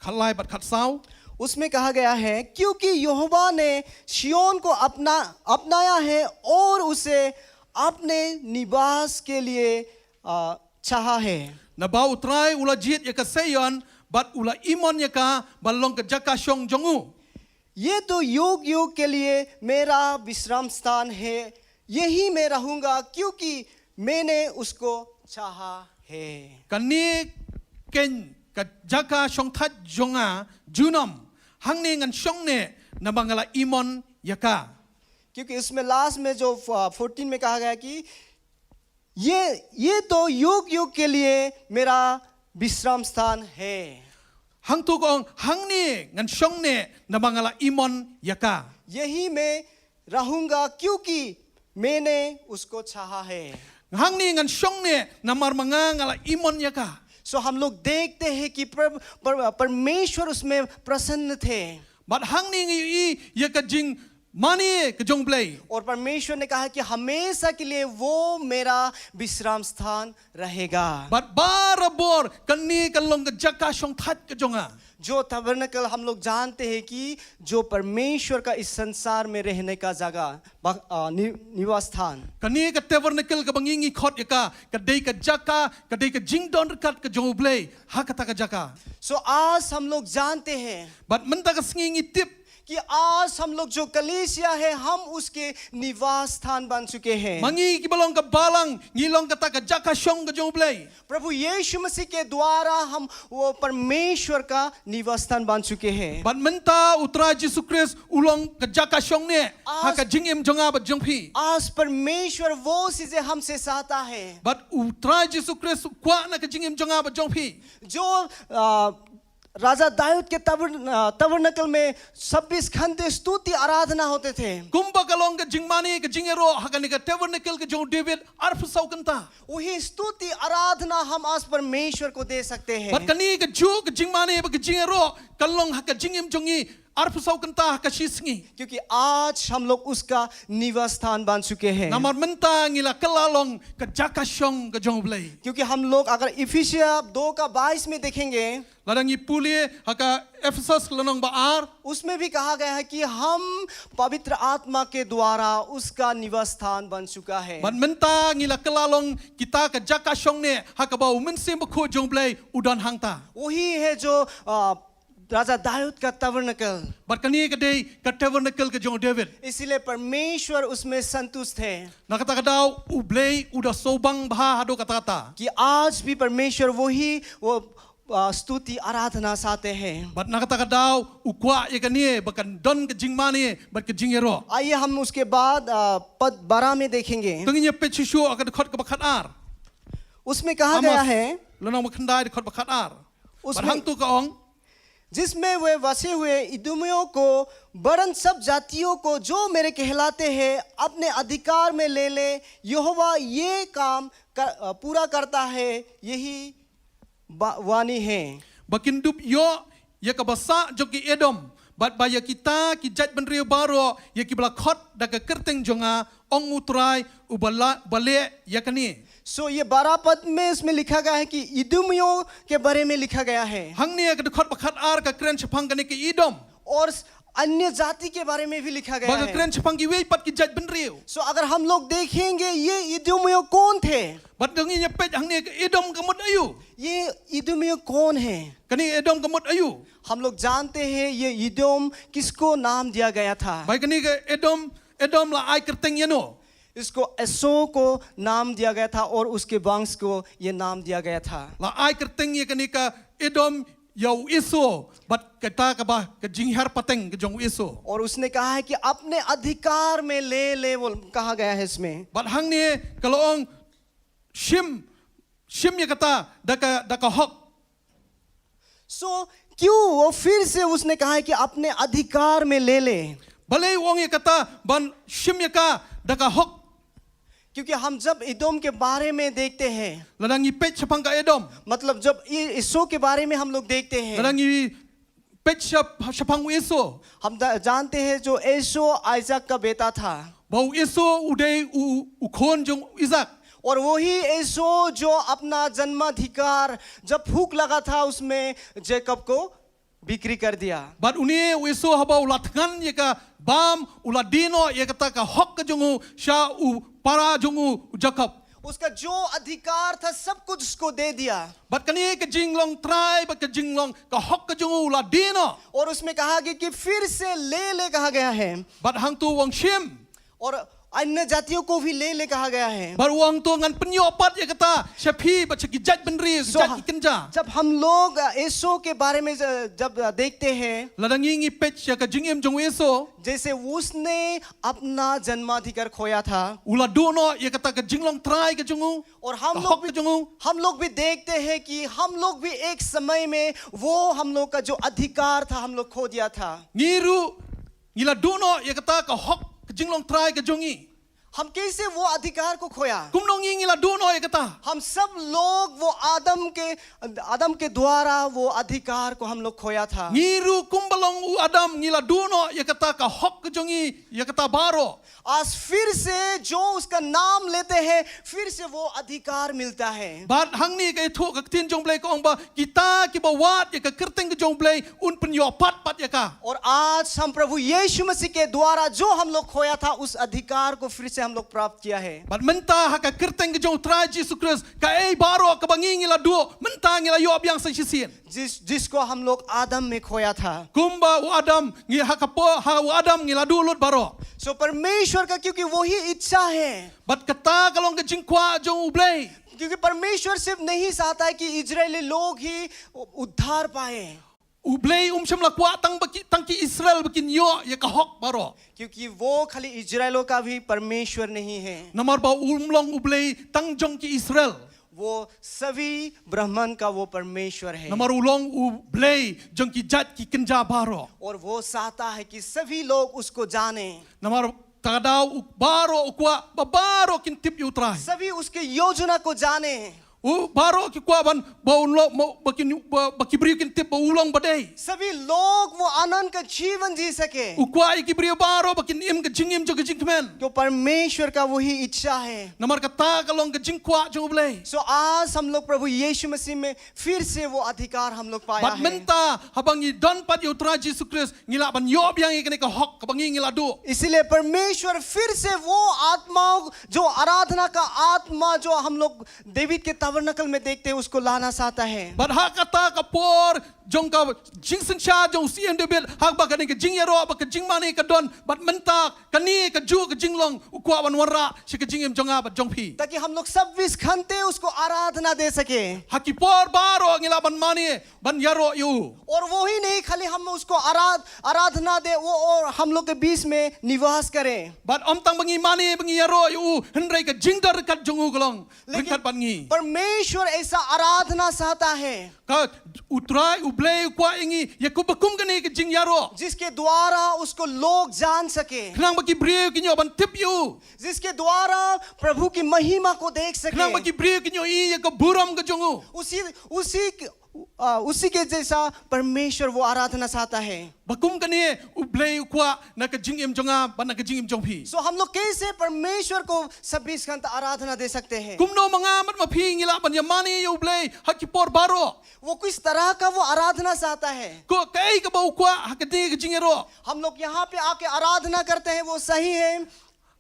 Khatlai bad khatsaw. उसमें कहा गया है, क्योंकि यहोवा ने सिय्योन को अपना अपनाया है और उसे अपने निवास के लिए, अ, चाहा है। Naba U Trai u la jied ïa ka Seion bad u la imon ïa ka ban long ka jaka shong jong u. ये तो युग युग के लिए मेरा विश्राम स्थान है, यहीं मैं रहूंगा, क्योंकि मैंने उसको चाहा है। Kane keiñ ka jaka shongthait jong nga junom, hangne ngan shong ne, naba nga la imon ïa ka. क्योंकि इसमें लास्ट में जो फोर्टीन में कहा गया कि ये ये तो युग युग के लिए मेरा विश्राम स्थान है। Hangto ka ong, hangne ngan shong ne, naba nga la imon ïa ka. यही मैं रहूंगा, क्योंकि मैंने उसको चाहा है। Hangne ngan shong ne, namar ma nga nga la imon ïa ka. So हम लोग देखते हैं कि पर, पर, परमेश्वर उसमें प्रसन्न थे। Bad hangne ngi ïohi ïa ka jingmane ka jong U Blei. और परमेश्वर ने कहा कि हमेशा के लिए वो मेरा विश्राम स्थान रहेगा। Bad barabor kane kan long ka jaka shongthait ka jong nga. जो टैबरनेकल हम लोग जानते हैं कि जो परमेश्वर का इस संसार में रहने का जगह, बा- अ, नि- निवास स्थान। Kane ka tabernacle kaba ngi ngi khot ïa ka, ka dei ka jaka, ka dei ka jingdon ryngkat ka jong U Blei ha kata ka jaka. So आज हम लोग जानते हैं Bad mynta ka sngi ngi tip कि आज हम लोग जो कलीसिया है, हम उसके निवास स्थान बन चुके हैं। Ma ngi kiba long ka balang, ngi long kata ka jaka shong ka jong U Blei. प्रभु यीशु मसीह के द्वारा हम वो परमेश्वर का निवास स्थान बन चुके हैं। Bad mynta U Trai Jisu Khrist u long ka jaka shong ne ha ka jingim jong nga bad jong phi. आज परमेश्वर वो चीजें हमसे चाहता है। Bad U Trai Jisu Khrist u kwah na ka jingim jong nga bad jong phi. जो, अ, राजा दाऊद के टैबर- अ, टैबरनेकल में छब्बीस घंटे स्तुति आराधना होते थे। Kumba ka long ka jingmane ka jingïaroh ha kane ka tabernacle ka jong u David arphew saw kynta. वही स्तुति आराधना हम आज परमेश्वर को दे सकते हैं। Bad kane kajuh ka jingmane bad ka jingïaroh kan long ha ka jingim jong ngi arphew saw kynta ha ka shi sngi. क्योंकि आज हम लोग उसका निवास स्थान बन चुके हैं। Namar mynta ngi la kylla long ka jaka shong ka jong U Blei. क्योंकि हम लोग अगर इफिसिया दो का बाईस में देखेंगे, Lada ngi pule ha ka Ephesos lynnong ba ar. उसमें भी कहा गया है कि हम पवित्र आत्मा के द्वारा उसका निवास स्थान बन चुका है। Bad mynta ngi la kylla long kita ka jaka shong ne ha kaba U Mynsiem Bakhuid jong U Blei u don hangta. वही है जो, अ, राजा दाऊद का टैबरनेकल। Bad kane ka dei ka tabernacle ka jong u David. इसीलिए परमेश्वर उसमें संतुष्ट है। Na kata ka daw U Blei u da sngewbang bha haduh katta katta. कि आज भी परमेश्वर वही वो, अ, स्तुति आराधना चाहते हैं। Bad na kata ka daw u kwah ïa kane ba kan don ka jingmane bad ka jingïaroh. आइए हम उसके बाद, अ, पद बारह में देखेंगे। To ngin ïa peit shuh shuh ha ka dkhot kaba khatar. उसमें कहा गया है, Amos lynnong ba khyndai dkhot ba khatar. Bad hangto ka ong, जिसमें वे बसे हुए इदूमियों को, वरन सब जातियों को, जो मेरे कहलाते हैं, अपने अधिकार में ले ले। यहोवा ये काम कर, अ, पूरा करता है, यही बा- वाणी है। Ba kin dup ïoh ïa ka basa jong ki Edom, bad ba ïa kita ki jaitbynriew baroh ïa kiba la khot da ka kyrteng jong nga, ong U Trai uba la- ba leh ïa kane. So ये बारह पद में इसमें लिखा गया है कि इदूमियों के बारे में लिखा गया है। Hangne ha ka dkhot ba khatar ka kren shaphang kane ka Edom. और अन्य जाति के बारे में भी लिखा गया है। Bad ka kren shaphang kiwei pat ki jaitbynriew. So अगर हम लोग देखेंगे ये इदूमियों कौन थे? Bad to ngin ïa peit hangne ka Edom ka mut aïu. ये इदूमियों कौन है? Kane Edom ka mut aïu. हम लोग जानते हैं ये इदूम किसको नाम दिया गया था। Ba ïa kane ka Edom, Edom la ai kyrteng ïano. इसको एसो को नाम दिया गया था और उसके वंश को ये नाम दिया गया था। La ai kyrteng ïa kane ka Edom ïa u Esau, bad kata kaba ka jinghiar pateng ka jong u Esau. और उसने कहा है कि अपने अधिकार में ले ले, वो कहा गया है इसमें। Bad hangne ka la ong, shim, shim ïa kata da ka, da ka hok. So क्यों वो फिर से उसने कहा है कि अपने अधिकार में ले ले? Balei u ong ïa kata ban shim ïa ka da ka hok? क्योंकि हम जब इदोम के बारे में देखते हैं, Lada ngi peit shaphang ka Edom, मतलब जब इ- ईसो के बारे में हम लोग देखते हैं, lada ngi peit sha, shaphang u Esau. हम द- जानते हैं जो एसो आइजक का बेटा था। Ba u Esau u dei u, u khun jong u Isak. और वही एसो जो अपना जन्माधिकार जब भूख लगा था उसमें जेकब को बिक्री कर दिया। Bad une u Esau haba u la thngan ïa ka bam, u la die noh ïa kata ka hok ka jong u sha u para jong u, u Jakob. उसका जो अधिकार था सब कुछ उसको दे दिया। Bad kane ka jinglong trai, bad ka jinglong ka hok ka jong u u la die noh. और उसमें कहा गया कि फिर से ले ले कहा गया है। Bad hangto u ong shim. और अन्य जातियों को भी ले ले कहा गया है। Bad u ong to ngan pynïoh pat ïa kata sha phi bad sha ki jaitbynriew, ki So, jait ki kynja. जब हम लोग अ, एसो के बारे में ज- जब अ, देखते हैं, Lada ngi ngi peit ïa ka jingim jong u Esau. जैसे उसने अपना जन्माधिकार खोया था। U la duh noh ïa kata ka jinglong trai ka jong u. और हम Ka लोग hok भी ka jong u. हम लोग भी देखते हैं कि हम लोग भी एक समय में वो हम लोग का जो अधिकार था हम लोग खो दिया था। Ngi ruh, ngi la duh noh ïa kata ka hok, ka jinglong trai ka jong ngi. हम कैसे वो अधिकार को खोया? Kumno ngi ngi la duh noh ïa kata? हम सब लोग वो आदम के आदम के द्वारा वो अधिकार को हम लोग खोया था। Ngi ruh kumba long u Adam ngi la duh noh ïa kata ka hok ka jong ngi, ïa kata baroh. आज फिर से जो उसका नाम लेते हैं, फिर से वो अधिकार मिलता है। Bad hangne ka ïathuh ka ktien jong u Blei ka ong ba kita kiba wad ïa ka kyrteng ka jong u Blei un pynïoh pat pat ïa ka. और आज हम प्रभु यीशु मसीह के द्वारा जो हम लोग खोया था, उस अधिकार को फिर से हम लोग प्राप्त किया है। Bad mynta ha ka kyrteng ka jong u Trai Jisu Khrist, kaei baroh kaba ngi ngi la duh, mynta ngi la ïoh biang sa shisien. जिस जिसको हम लोग आदम में खोया था। Kumba u Adam ngi ha ka por, ha u Adam ngi la duh lut baroh. So परमेश्वर का क्योंकि वही इच्छा है, Bad kata ka long ka jingkwah jong u Blei. क्योंकि परमेश्वर सिर्फ नहीं चाहता है कि इजरायली लोग ही उद्धार पाए। U Blei um shym la kwah tang ba ki, tang ki Israel ba kin ïoh ïa ka hok baroh. क्योंकि वो खाली इजरायलों का भी परमेश्वर नहीं है, Namar ba um long u Blei tang jong ki Israel. वो सभी ब्रह्मांड का वो परमेश्वर है। Namar u long u Blei jong ki jait ki kynja baroh. और वो चाहता है कि सभी लोग उसको जाने। Namar kata ka daw u baroh u kwah ba baroh kin tip ïa u Trai. सभी उसके योजना को जाने। U baroh ki kwah ban ba u long, ba kin, ba, ba ki briew kin tip ba u long ba dei. सभी लोग वो आनंद का जीवन जी सके। U kwah ïa ki briew baroh ba kin im ka jingim jong ka jingkmen. जो परमेश्वर का वही इच्छा है। Namar kata ka long ka jingkwah jong u Blei. So आज हम लोग प्रभु यीशु मसीह में फिर से वो अधिकार हम लोग पाया Bad है। mynta haba ngi don pat ïa u Trai Jisu Khrist, ngi lah ban ïoh biang ïa kane ka hok kaba ngi ngi la duh. इसीलिए परमेश्वर फिर से वो आत्मा, जो आराधना का आत्मा जो हम लोग डेविड के टबरनेकल में देखते हैं, उसको लाना चाहता है। Bad ha kata ka por jong ka jingsynshar jong u Syiem David, haba kane ka jingïaroh bad ka jingmane ka don, bad mynta kane kajuh ka jinglong u kwah ban wanrah sha ka jingim jong nga bad jong phi. ताकि हम लोग चौबीस घंटे उसको आराधना दे सके। Ha ki por baroh ngi lah ban mane ban ïaroh ïa u. और वो ही नहीं, खाली हम उसको आराध आराधना दे, वो और हम लोग के बीच में निवास करें। Bad ym tang ba ngi mane ba ngi ïaroh ïa u, hynrei ka jingdon ryngkat jong u ka long ryngkat bad ngi. परमेश्वर ऐसा आराधना चाहता है। Ka u Trai u Blei u kwah ïa ngi ïa ka ba kum kane ka jingïaroh. जिसके द्वारा उसको लोग जान सके। Khnang ba ki briew kin ïoh ban tip ïa u. जिसके द्वारा प्रभु की महिमा को देख सके। Khnang ba ki briew kin ïohi ïa ka burom ka jong u. उसी उसी के- आ, उसी के जैसा परमेश्वर वो आराधना चाहता है। Ba kum kane u Blei u kwah na ka jingim jong nga bad na ka jingim jong phi. So हम लोग कैसे परमेश्वर को चौबीस घंटा आराधना दे सकते हैं? Kumno ma nga bad ma phi ngi lah ban ïamane ïa u Blei ha ki por baroh? वो किस तरह का वो आराधना चाहता है? Ko kaei kaba u kwah ha kane ka jingïaroh? हम लोग यहाँ पे आके आराधना करते हैं, वो सही है।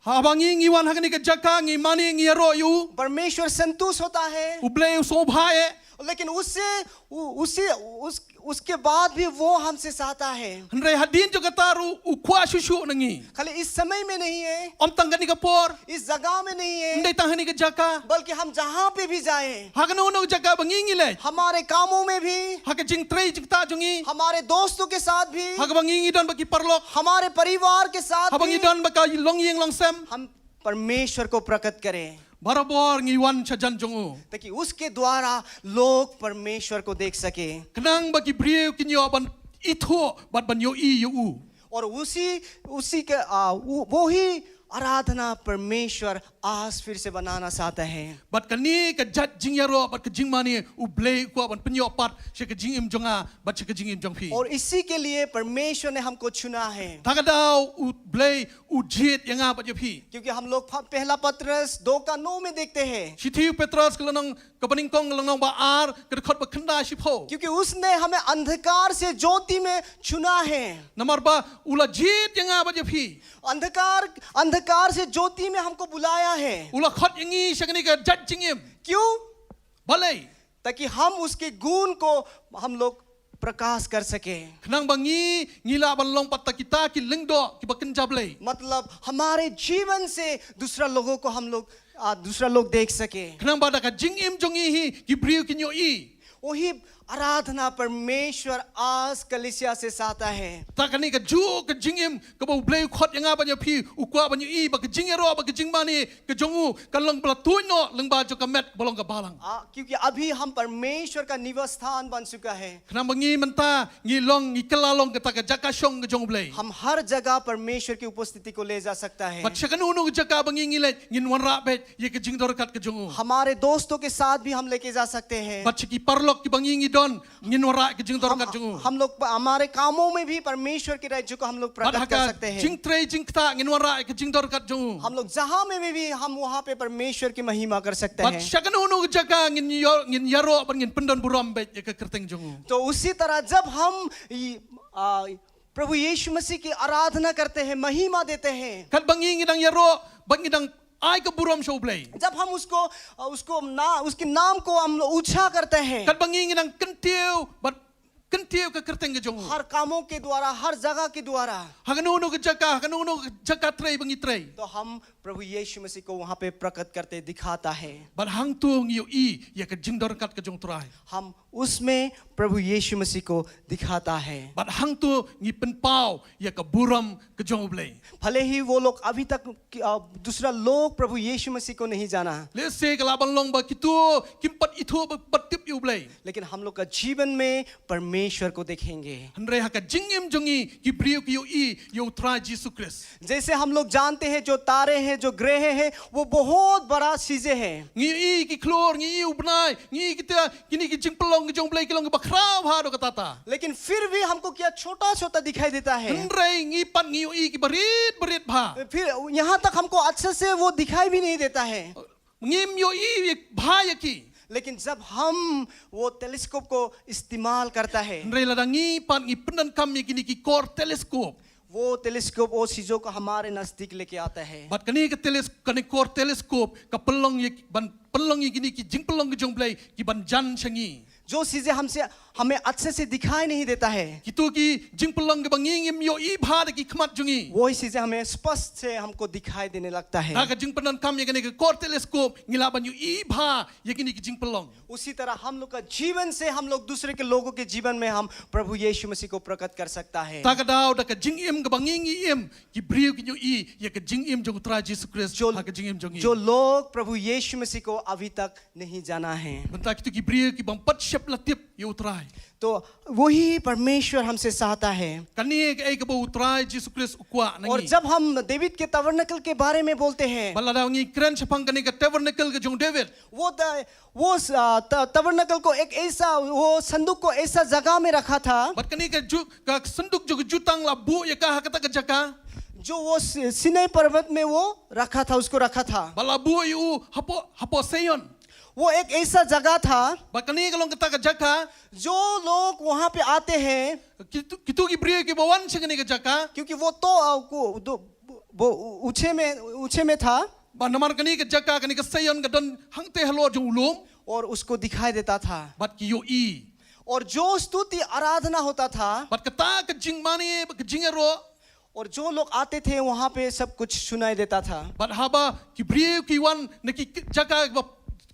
Haba ngi ngi wan ha kane ka jaka ngi mane ngi ïaroh ïa u. परमेश्वर संतुष्ट होता है। U Blei u sngewbha eh. लेकिन उससे उ- उसी उस उसके बाद भी वो हमसे चाहता है। Hynrei hadien jong kata ruh u kwah shuh shuh na ngi. खाली इस समय में नहीं है, Ym tang kane ka por. इस जगह में नहीं है, Ym dei tang ha kane ka jaka. बल्कि हम जहाँ पे भी जाए, Ha kano kano ka jaka ba ngi ngi leit. हमारे कामों में भी, Ha ka jingtrei jingktah jong ngi. हमारे दोस्तों के साथ भी, Ha kaba ngi ngi don bad ki paralok. हमारे परिवार के साथ Haba भी ngi don bad ka longïing longsem. हम परमेश्वर को प्रकट करें, Barabor ngi wan shajan jong u. ताकि उसके द्वारा लोग परमेश्वर को देख सके। Khnang ba ki briew kin ïoh ban ithuh bad ban ïohi ïa u. और उसी उसी के आ, वो, वो ही आराधना परमेश्वर आज फिर से बनाना चाहता है। Bad kane ka jait jingïaroh bad ka jingmane, U Blei u kwah ban pynïoh pat sha ka jingim jong nga bad sha ka jingim jong phi. और इसी के लिए परमेश्वर ने हमको चुना है। Ta ka daw U Blei u jied ïa nga bad ïa phi. क्योंकि हम लोग प- पहला पतरस दो का नौ में देखते हैं Shithi u Petros ka lynnong kaba nyngkong, ka lynnong ba ar, ka dkhot ba khyndai shiphew. क्योंकि उसने हमें अंधकार से ज्योति में चुना है। Namar ba u la jied ïa nga bad ïa phi. अंधकार अंधकार से ज्योति में हमको बुलाया है। U la khot ïa ngi sha kane ka jait jingim. क्यों? Balei? ताकि हम उसके गुण को हम लोग प्रकाश कर सके। Khnang ba ngi ngi lah ban long pat kita ki lyngdoh kiba kynja Blei. मतलब हमारे जीवन से दूसरा लोगों को हम लोग आ, दूसरा लोग देख सके। Khnang ba da ka jingim jong ngi hi ki briew kin ïohi. वही आराधना परमेश्वर आज कलीसिया से चाहता है। Ta kane kajuh ka jingim kaba U Blei u khot ïa nga bad ïa phi, u kwah ban ïohi ba ka jingïaroh bad ka jingmane ka jong u kan long ba la tuid noh lyngba jong ka met ba long ka balang. आ, क्योंकि अभी हम परमेश्वर का निवास स्थान बन चुका है। Khnang ba ngi mynta ngi long, ngi kylla long kata ka jaka shong ka jong U Blei. हम हर जगह परमेश्वर की उपस्थिति को ले जा सकता है। Bad sha kano kano ka jaka ba ngi ngi leit, ngin wanrah beit ïa ka jingdon ryngkat ka jong u. हमारे दोस्तों के साथ भी हम लेके जा सकते हैं। Bad sha ki paralok kiba ngi ngi don, ngin wanrah ïa ka jingdon ryngkat jong u. हम लोग हमारे कामों में भी परमेश्वर के राज्य को हम लोग Bad ha प्रकट कर ka सकते हैं। jingtrei jingktah ngin wanrah ïa ka jingdon ryngkat jong u. हम लोग जहाँ में भी, भी हम वहाँ पे परमेश्वर की महिमा कर सकते Bad हैं। sha kano kano ka jaka ngin ïa-, ngin ïaroh bad ngin pyndon burom beit ïa ka kyrteng jong u. तो उसी तरह जब हम ये, आ, प्रभु यीशु मसीह की आराधना करते हैं, महिमा देते हैं, Katba ngi ngi dang ïaroh bad ngi dang ai ka burom sha U Blei. जब हम उसको उसको ना उसके नाम को हम ऊंचा करते हैं, Katba ngi ngi dang kyntiew bad kyntiew ka kyrteng ka jong u. हर कामों के द्वारा, हर जगह के द्वारा, Ha kano kano ka jaka, ha kano kano ka jaka trei ba ngi trei. तो हम प्रभु यीशु मसीह को वहाँ पे प्रकट करते दिखाता है। Bad hangto ngi ïohi ïa ka jingdon ryngkat ka jong U Trai. हम उसमें प्रभु यीशु मसीह को दिखाता है। Bad hangto ngi pynpaw ïa ka burom ka jong U Blei. भले ही वो लोग अभी तक कि- आ, दूसरा लोग प्रभु यीशु मसीह को नहीं जाना, Lehse ka lah ban long ba kito kim pat ithuh ba, ba tip ïa U Blei. लेकिन हम लोग का जीवन में परमेश्वर को देखेंगे। Hynrei ha ka jingim jong ngi ki briew ki ïohi ïa U Trai Jisu Khrist. जैसे हम लोग जानते हैं, जो तारे हैं, जो ग्रह हैं, वो बहुत बड़ा चीजें हैं। Ngi ïohi ki khlur, ngi ïohi u bnai, ngi ïohi kita, kine ki jingpynlong ki jong U Blei ki long kiba khraw bha haduh katta katta. लेकिन फिर भी हमको क्या छोटा छोटा दिखाई देता है। Hynrei ngi pat ngi ïohi kiba rit ba rit bha. फिर यहाँ तक हमको अच्छे से वो दिखाई भी नहीं देता है। Ngim ïohi bha ïa ki. लेकिन जब हम वो टेलीस्कोप को इस्तेमाल करता है, Hynrei lada ngi pat ngi pyndonkam ïa kine ki kor teleskop. वो टेलीस्कोप वो चीजों को हमारे नजदीक लेके आता है। Bad kane ka teles-, kane kor teleskop ka pynlong ïa, ban pynlong ïa kine ki jingpynlong ki jong U Blei ki ban jan sha ngi. जो चीजें हमसे हमें अच्छे से दिखाई नहीं देता है, Kito ki jingpynlong kiba ngi ngim ïohi bha da ki khmat jong ngi. वही चीजें हमें स्पष्ट से हमको दिखाई देने लगता है। Da ka jingpyndonkam ïa kane ka kor teleskop ngi lah ban ïohi bha ïa kine ki jingpynlong. उसी तरह हम लोग का जीवन से हम लोग दूसरे के लोगों के जीवन में हम प्रभु यीशु मसीह को प्रकट कर सकता है। Ta ka daw da ka jingim kaba ngi ngi im, ki briew ki ïohi ïa ka jingim jong U Trai Jisu Khrist Jo- ha ka jingim jong ngi. जो लोग प्रभु यीशु मसीह को अभी तक नहीं जाना है, Mynta kito ki briew ki bym pat shym la tip ïa U Trai. तो वही परमेश्वर हमसे चाहता है। Kane kaei kaba U Trai Jisu Khrist u kwah na ngi. और जब हम डेविड के टबरनेकल के बारे में बोलते हैं, Bad lada ngi kren shaphang kane ka tabernacle ka jong David. वो द- वो स- आ, त- टबरनेकल को एक ऐसा, वो संदूक को ऐसा जगह में रखा था, Bad kane ka ju-, ka synduk jong ka jutang la buh ïa ka ha kata ka jaka. जो वो सि- सिनै पर्वत में वो रखा था, उसको रखा था। Bad la buh ïa u hapoh, hapoh Sion. वो एक ऐसा जगह था, Bad kane ka long kata ka jaka. जो लोग वहाँ पे आते हैं, Kito, kito ki briew kiba wan sha kane ka jaka. क्योंकि वो तो आ, को- दो- वो ऊंचे में ऊंचे में था, Bad namar kane ka jaka, kane ka Sion ka don hangtei halor jong u lum. और उसको दिखाई देता था। Bad ki ïohi. और जो स्तुति आराधना होता था, Bad kata ka jingmane, bad ka jingïaroh. और जो लोग आते थे वहाँ पे सब कुछ सुनाई देता था। Bad haba ki briew ki wan na ki jaka ba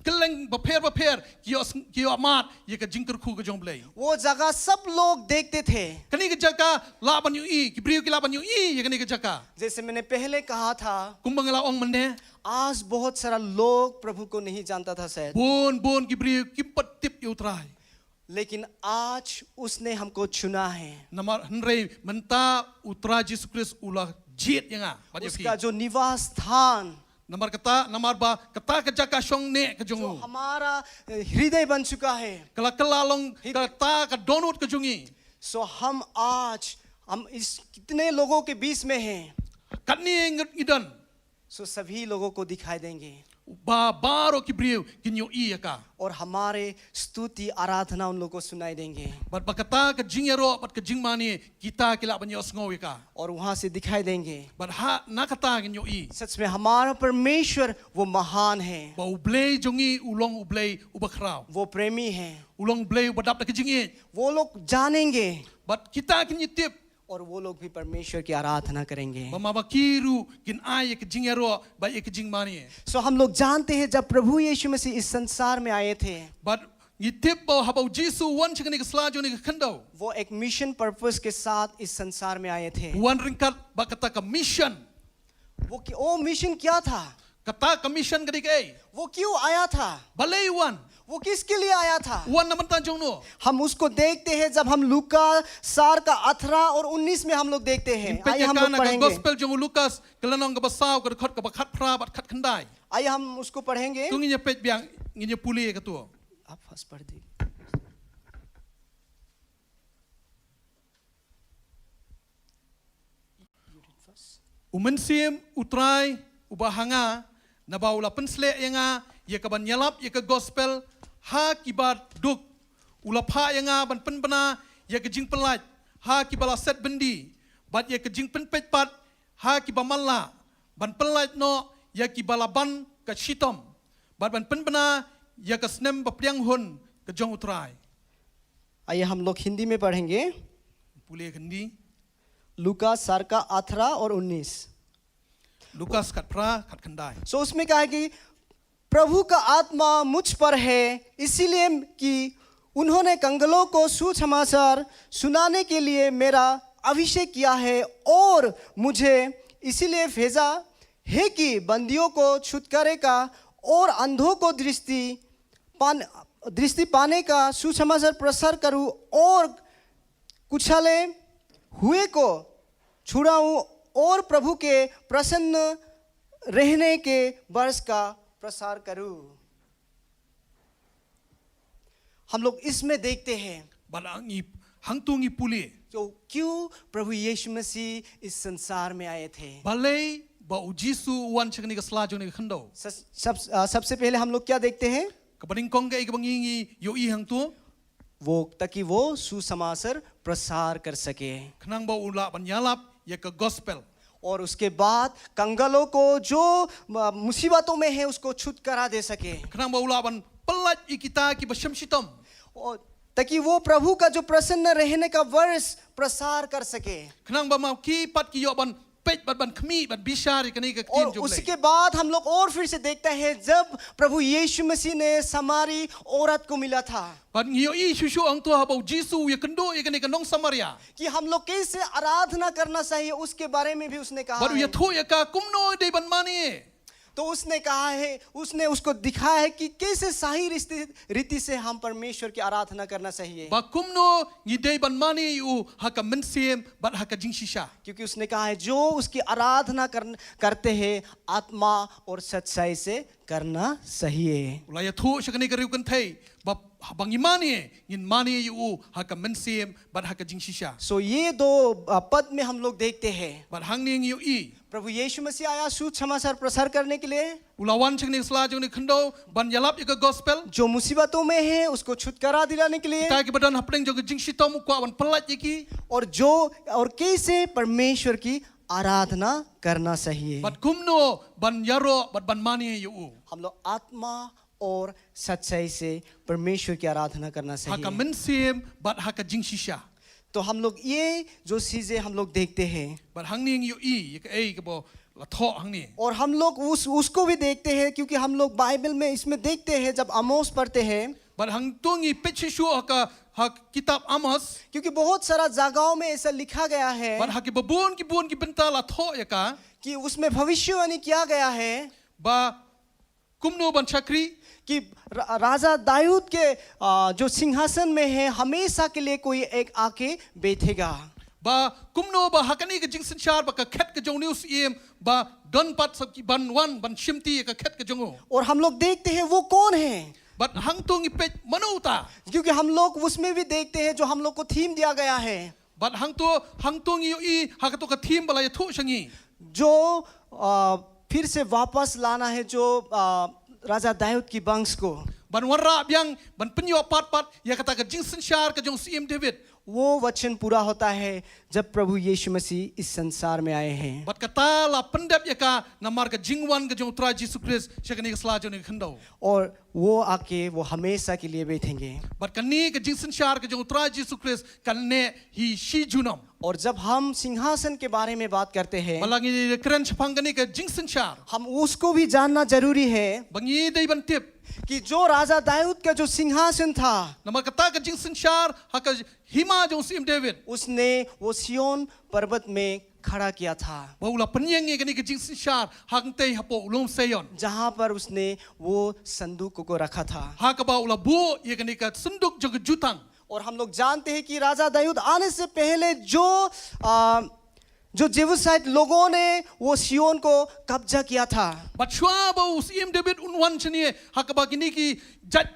kylleng bapher bapher, ki ïoh, ki ïoh mad ïa ka jingkyrkhu ka jong U Blei. वो जगह सब लोग देखते थे। Kane ka jaka lah ban ïohi, ki briew ki lah ban ïohi ïa kane ka jaka. जैसे मैंने पहले कहा था, Kumba nga la ong mynne, आज बहुत सारा लोग प्रभु को नहीं जानता था शायद, bun bun ki briew kim pat tip ïa U Trai. लेकिन आज उसने हमको चुना है। Namar hynrei mynta U Trai Jisu Khrist u la jied ïa nga bad ïa phi. उसका जो निवास स्थान, Namar kata, namar ba kata ka jaka shong neh ka jong जो u हमारा अ, हृदय बन चुका है। ka la kylla long kata ka dohnud ka jong ngi. सो हम आज, हम इस कितने लोगों के बीच में हैं, Katne ngi don. सो सभी लोगों को दिखाई देंगे। Ba baroh ki briew kin ïohi ïa ka. और हमारे स्तुति आराधना उन लोगों को सुनाई देंगे। Bad ba kata ka jingïaroh bad ka jingmane kita ki lah ban ïohsngew ïa ka. और वहां से दिखाई देंगे। Bad ha na kata ngin ïohi सच में हमारा परमेश्वर वो महान है, ba U Blei jong ngi u long U Blei uba khraw. वो प्रेमी है। U long U Blei uba dap da ka jingïeit. वो लोग जानेंगे Bad kita kin ïatip और वो लोग भी परमेश्वर की आराधना करेंगे। ba ma ba ki ruh kin ai ïa ka jingïaroh bad ïa ka jingmane. सो हम लोग जानते हैं, जब प्रभु यीशु मसीह इस संसार में आए थे, Bad ngi tip ba haba U Jisu u wan sha kane ka sla jong kane ka khyndew, वो एक मिशन पर्पस के साथ इस संसार में आए थे। u wan ryngkat bad kata ka mission. वो कि- वो मिशन क्या था? Kata ka mission ka dei kaei? वो क्यों आया था? Balei u wan? वो किसके लिए आया था? U wan na bynta jong no? हम उसको देखते हैं जब हम लूका चार का अठारह और उन्नीस में हम लोग देखते हैं। Peit आइए ïa हम ka लोग na ka पढ़ेंगे। Gospel jong u Lukas, ka lynnong kaba saw, ka dkhot kaba khatphra bad khatkhyndai. आइए हम उसको पढ़ेंगे। To ngin ïa peit biang, ngin ïa pule ïa kato. आप फर्स्ट पढ़ दीजिए। U Mynsiem U Trai uba ha nga, naba u la pynsleh ïa nga ïa ka ban ïalap ïa ka Gospel ha kiba duk. U la phah ïa nga ban pynbna ïa ka jingpyllait ha kiba la set byndi, bad ïa ka jingpynpeit pat ha kiba matlah, ban pynlait noh ïa kiba la ban ka shitom, bad ban pynbna ïa ka snem bapdiang hun ka jong U Trai. आइए हम लोग हिंदी में पढ़ेंगे। Pule Hindi. लूका चार का अठारह और उन्नीस। Lukas khatphra, khatkhyndai. सो उसमें कहा है कि प्रभु का आत्मा मुझ पर है, इसीलिए कि उन्होंने कंगालों को सुसमाचार सुनाने के लिए मेरा अभिषेक किया है और मुझे इसीलिए भेजा है कि बंदियों को छुटकारे का और अंधों को दृष्टि पान दृष्टि पाने का सुसमाचार प्रचार करूं और कुचले हुए को छुड़ाऊं और प्रभु के प्रसन्न रहने के वर्ष का प्रचार करूं। हम लोग इसमें देखते हैं Bad ngi hangto ngi pule. तो क्यों प्रभु यीशु मसीह इस संसार में आए थे। Balei ba U Jisu u wan sha kane ka sla jong kane ka khyndew. सब, सब, अ, सबसे पहले हम लोग क्या देखते हैं? Kaba nyngkong kaei kaba ngi ngi ïohi hangto. वो ताकि वो सुसमाचार प्रचार कर सके। Khnang ba u lah ban ïalap ïa ka Gospel. और उसके बाद कंगालों को जो म- मुसीबतों में है उसको छुटकारा दे सके। Khnang ba u lah ban pynlait ïa kita kiba shem shitom. और ताकि वो प्रभु का जो प्रसन्न रहने का वर्ष प्रसार कर सके। Khnang ba ma ki pat ki ïoh ban peit bad ban khmih bad bishar ïa kane ka और ktien jong U Blei. उसके बाद हम लोग और फिर से देखते हैं जब प्रभु यीशु मसीह ने सामरी औरत को मिला था। Bad ngi ïohi shuh shuh hangto haba U Jisu u ïakynduh ïa kane ka nong Samaria. कि हम लोग कैसे आराधना करना चाहिए उसके बारे में भी उसने कहा Bad u है। ïathuh ïa ka kumno dei ban mane. तो उसने कहा है, उसने उसको दिखाया है कि कैसे सही रिश्ते- रीति से हम परमेश्वर की आराधना करना चाहिए। Ba kumno ngi dei ban mane ïa u ha ka mynsiem bad ha ka jingshisha. क्योंकि उसने कहा है जो उसकी आराधना कर, करते हैं आत्मा और सच्चाई से करना चाहिए। U la ïathuh sha kane ka riewkynthei ba haba ngi mane, ngin mane ïa u ha ka mynsiem bad ha ka jingshisha. सो ये दो अ, पद में हम लोग देखते हैं Bad hangne ngi ïohi, प्रभु यीशु मसीह आया शुभ समाचार प्रचार करने के लिए। u la wan sha kane ka sla jong kane ka khyndew ban ïalap ïa ka Gospel. जो मुसीबतों में है उसको छुटकारा दिलाने के लिए। Kita kiba don hapdeng jong ka jingshitom u kwah ban pynlait ïa ki. और जो और कैसे परमेश्वर की आराधना करना चाहिए। Bad kumno ban ïaroh bad ban mane ïa u. हम लोग आत्मा और सच्चाई से परमेश्वर की आराधना करना Ha ka चाहिए। mynsiem bad ha ka jingshisha. तो हम लोग ये जो चीजें हम लोग देखते हैं Bad hangne ngi ïohi ïa kaei kaba la thoh hangne. और हम लोग उस उसको भी देखते हैं, क्योंकि हम लोग बाइबल में इसमें देखते हैं, जब आमोस पढ़ते हैं Bad hangto ngi peit shuh shuh ha ka, ha kitab Amos. क्योंकि बहुत सारा जगहों में ऐसा लिखा गया है Bad ha kiba bun ki bun ki bynta la thoh ïa ka. कि उसमें भविष्यवाणी किया गया है Ba kumno ban shakri. कि रा- राजा दाऊद के आ, जो सिंहासन में है हमेशा के लिए कोई एक आके बैठेगा। Ba kumno ba ha kane ka jingsynshar ba ka khet ka jong une u syiem ba don pat sa ki ban wan ban shimti ïa ka khet ka jong u. और हम लोग देखते हैं वो कौन है, Bad hangto ngi peit mano uta. क्योंकि हम लोग उसमें भी देखते हैं जो हम लोग को थीम दिया गया है, Bad hangto, hangto ngi ïohi ha kato ka theme ba la ïathuh sha ngi. जो आ, फिर से वापस लाना है जो आ, राजा दाऊद की वंश को। Ban wanrah biang, ban pynïoh pat pat ïa kata ka jingsynshar ka jong u syiem David. वो वचन पूरा होता है जब प्रभु यीशु मसीह इस संसार में आए हैं। Bad kata la pyndep ïa ka namar ka jingwan ka jong u Trai Jisu Khrist sha kane ka sla jong kane ka khyndew. और वो आके वो हमेशा के लिए बैठेंगे। Bad kane ka jingsynshar ka jong u Trai Jisu Khrist kan neh hi shi junom. और जब हम सिंहासन के बारे में बात करते हैं, Ba la ngi kren shaphang kane ka jingsynshar, हम उसको भी जानना जरूरी है ba ngi dei ban tip. कि जो राजा दाऊद का जो सिंहासन था, Namar kata ka jingsynshar ha ka hima jong u syiem David, उसने वो सिय्योन पर्वत में खड़ा किया था, ba u la pynïeng ïa kane ka jingsynshar hangtei hapoh u lum Sion, जहां पर उसने वो संदूक को रखा था। ha kaba u la buh ïa kane ka synduk jong ka jutang. और हम लोग जानते हैं कि राजा दाऊद आने से पहले जो आ, जो जेबूसाइट लोगों ने वो सिय्योन को कब्जा किया था। Bad shuwa ba u syiem David un wan shane, ha kaba kine ki jait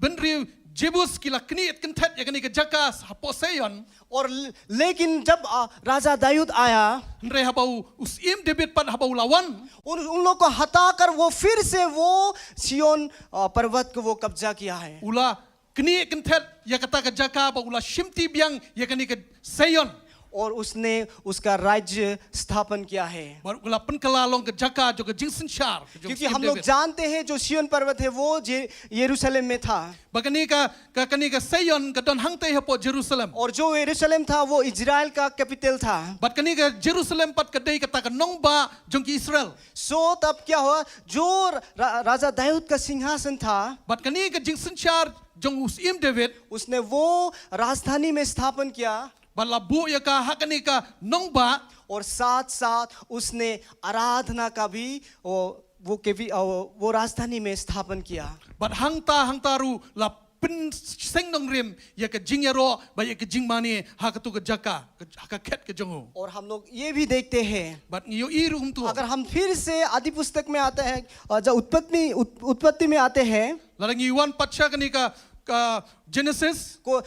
bynriew Jebus ki la knieh kynthet ïa kane ka jaka hapoh Sion. और ल- लेकिन जब आ, राजा दाऊद आया, Hynrei haba u, u syiem David pat haba u la wan, उन उन लोग को हटाकर वो फिर से वो सिय्योन आ, पर्वत को वो कब्जा किया है। u la knieh kynthet ïa kata ka jaka bad u la shimti biang ïa kane ka Sion. और उसने उसका राज्य स्थापन किया है। Bad u la pynkylla long ka jaka jong ka jingsynshar ka jong u क्योंकि syiem हम लोग David. जानते हैं जो सिय्योन पर्वत है वो जे- यरूशलेम में था। Ba kane ka, ka kane ka Sion ka don hangtei hapoh Jerusalem. और जो यरूशलेम था वो इजराइल का कैपिटल था। Bad kane ka Jerusalem pat ka dei kata ka nongbah jong ki Israel. सो तब क्या हुआ, जो रा, राजा दाऊद का सिंहासन था, Bad kane ka jingsynshar jong u syiem David, उसने वो राजधानी में स्थापन किया। bad la buh ïa ka ha kane ka nongbah. और साथ साथ उसने आराधना का भी वो वो के भी वो, वो राजधानी में स्थापन किया। Bad hangta hangta ruh la pynseng nongrim ïa ka jingïaroh bad ïa ka jingmane ha katu ka jaka, ha ka khet ka jong u. और हम लोग ये भी देखते हैं, Bad ngi ïohi ruh kumtu. अगर हम फिर से आदि पुस्तक में आते हैं, और जब उत्पत्ति उत, उत्पत्ति में आते हैं, Lada ngi wan pat sha kane ka, ka Genesis, को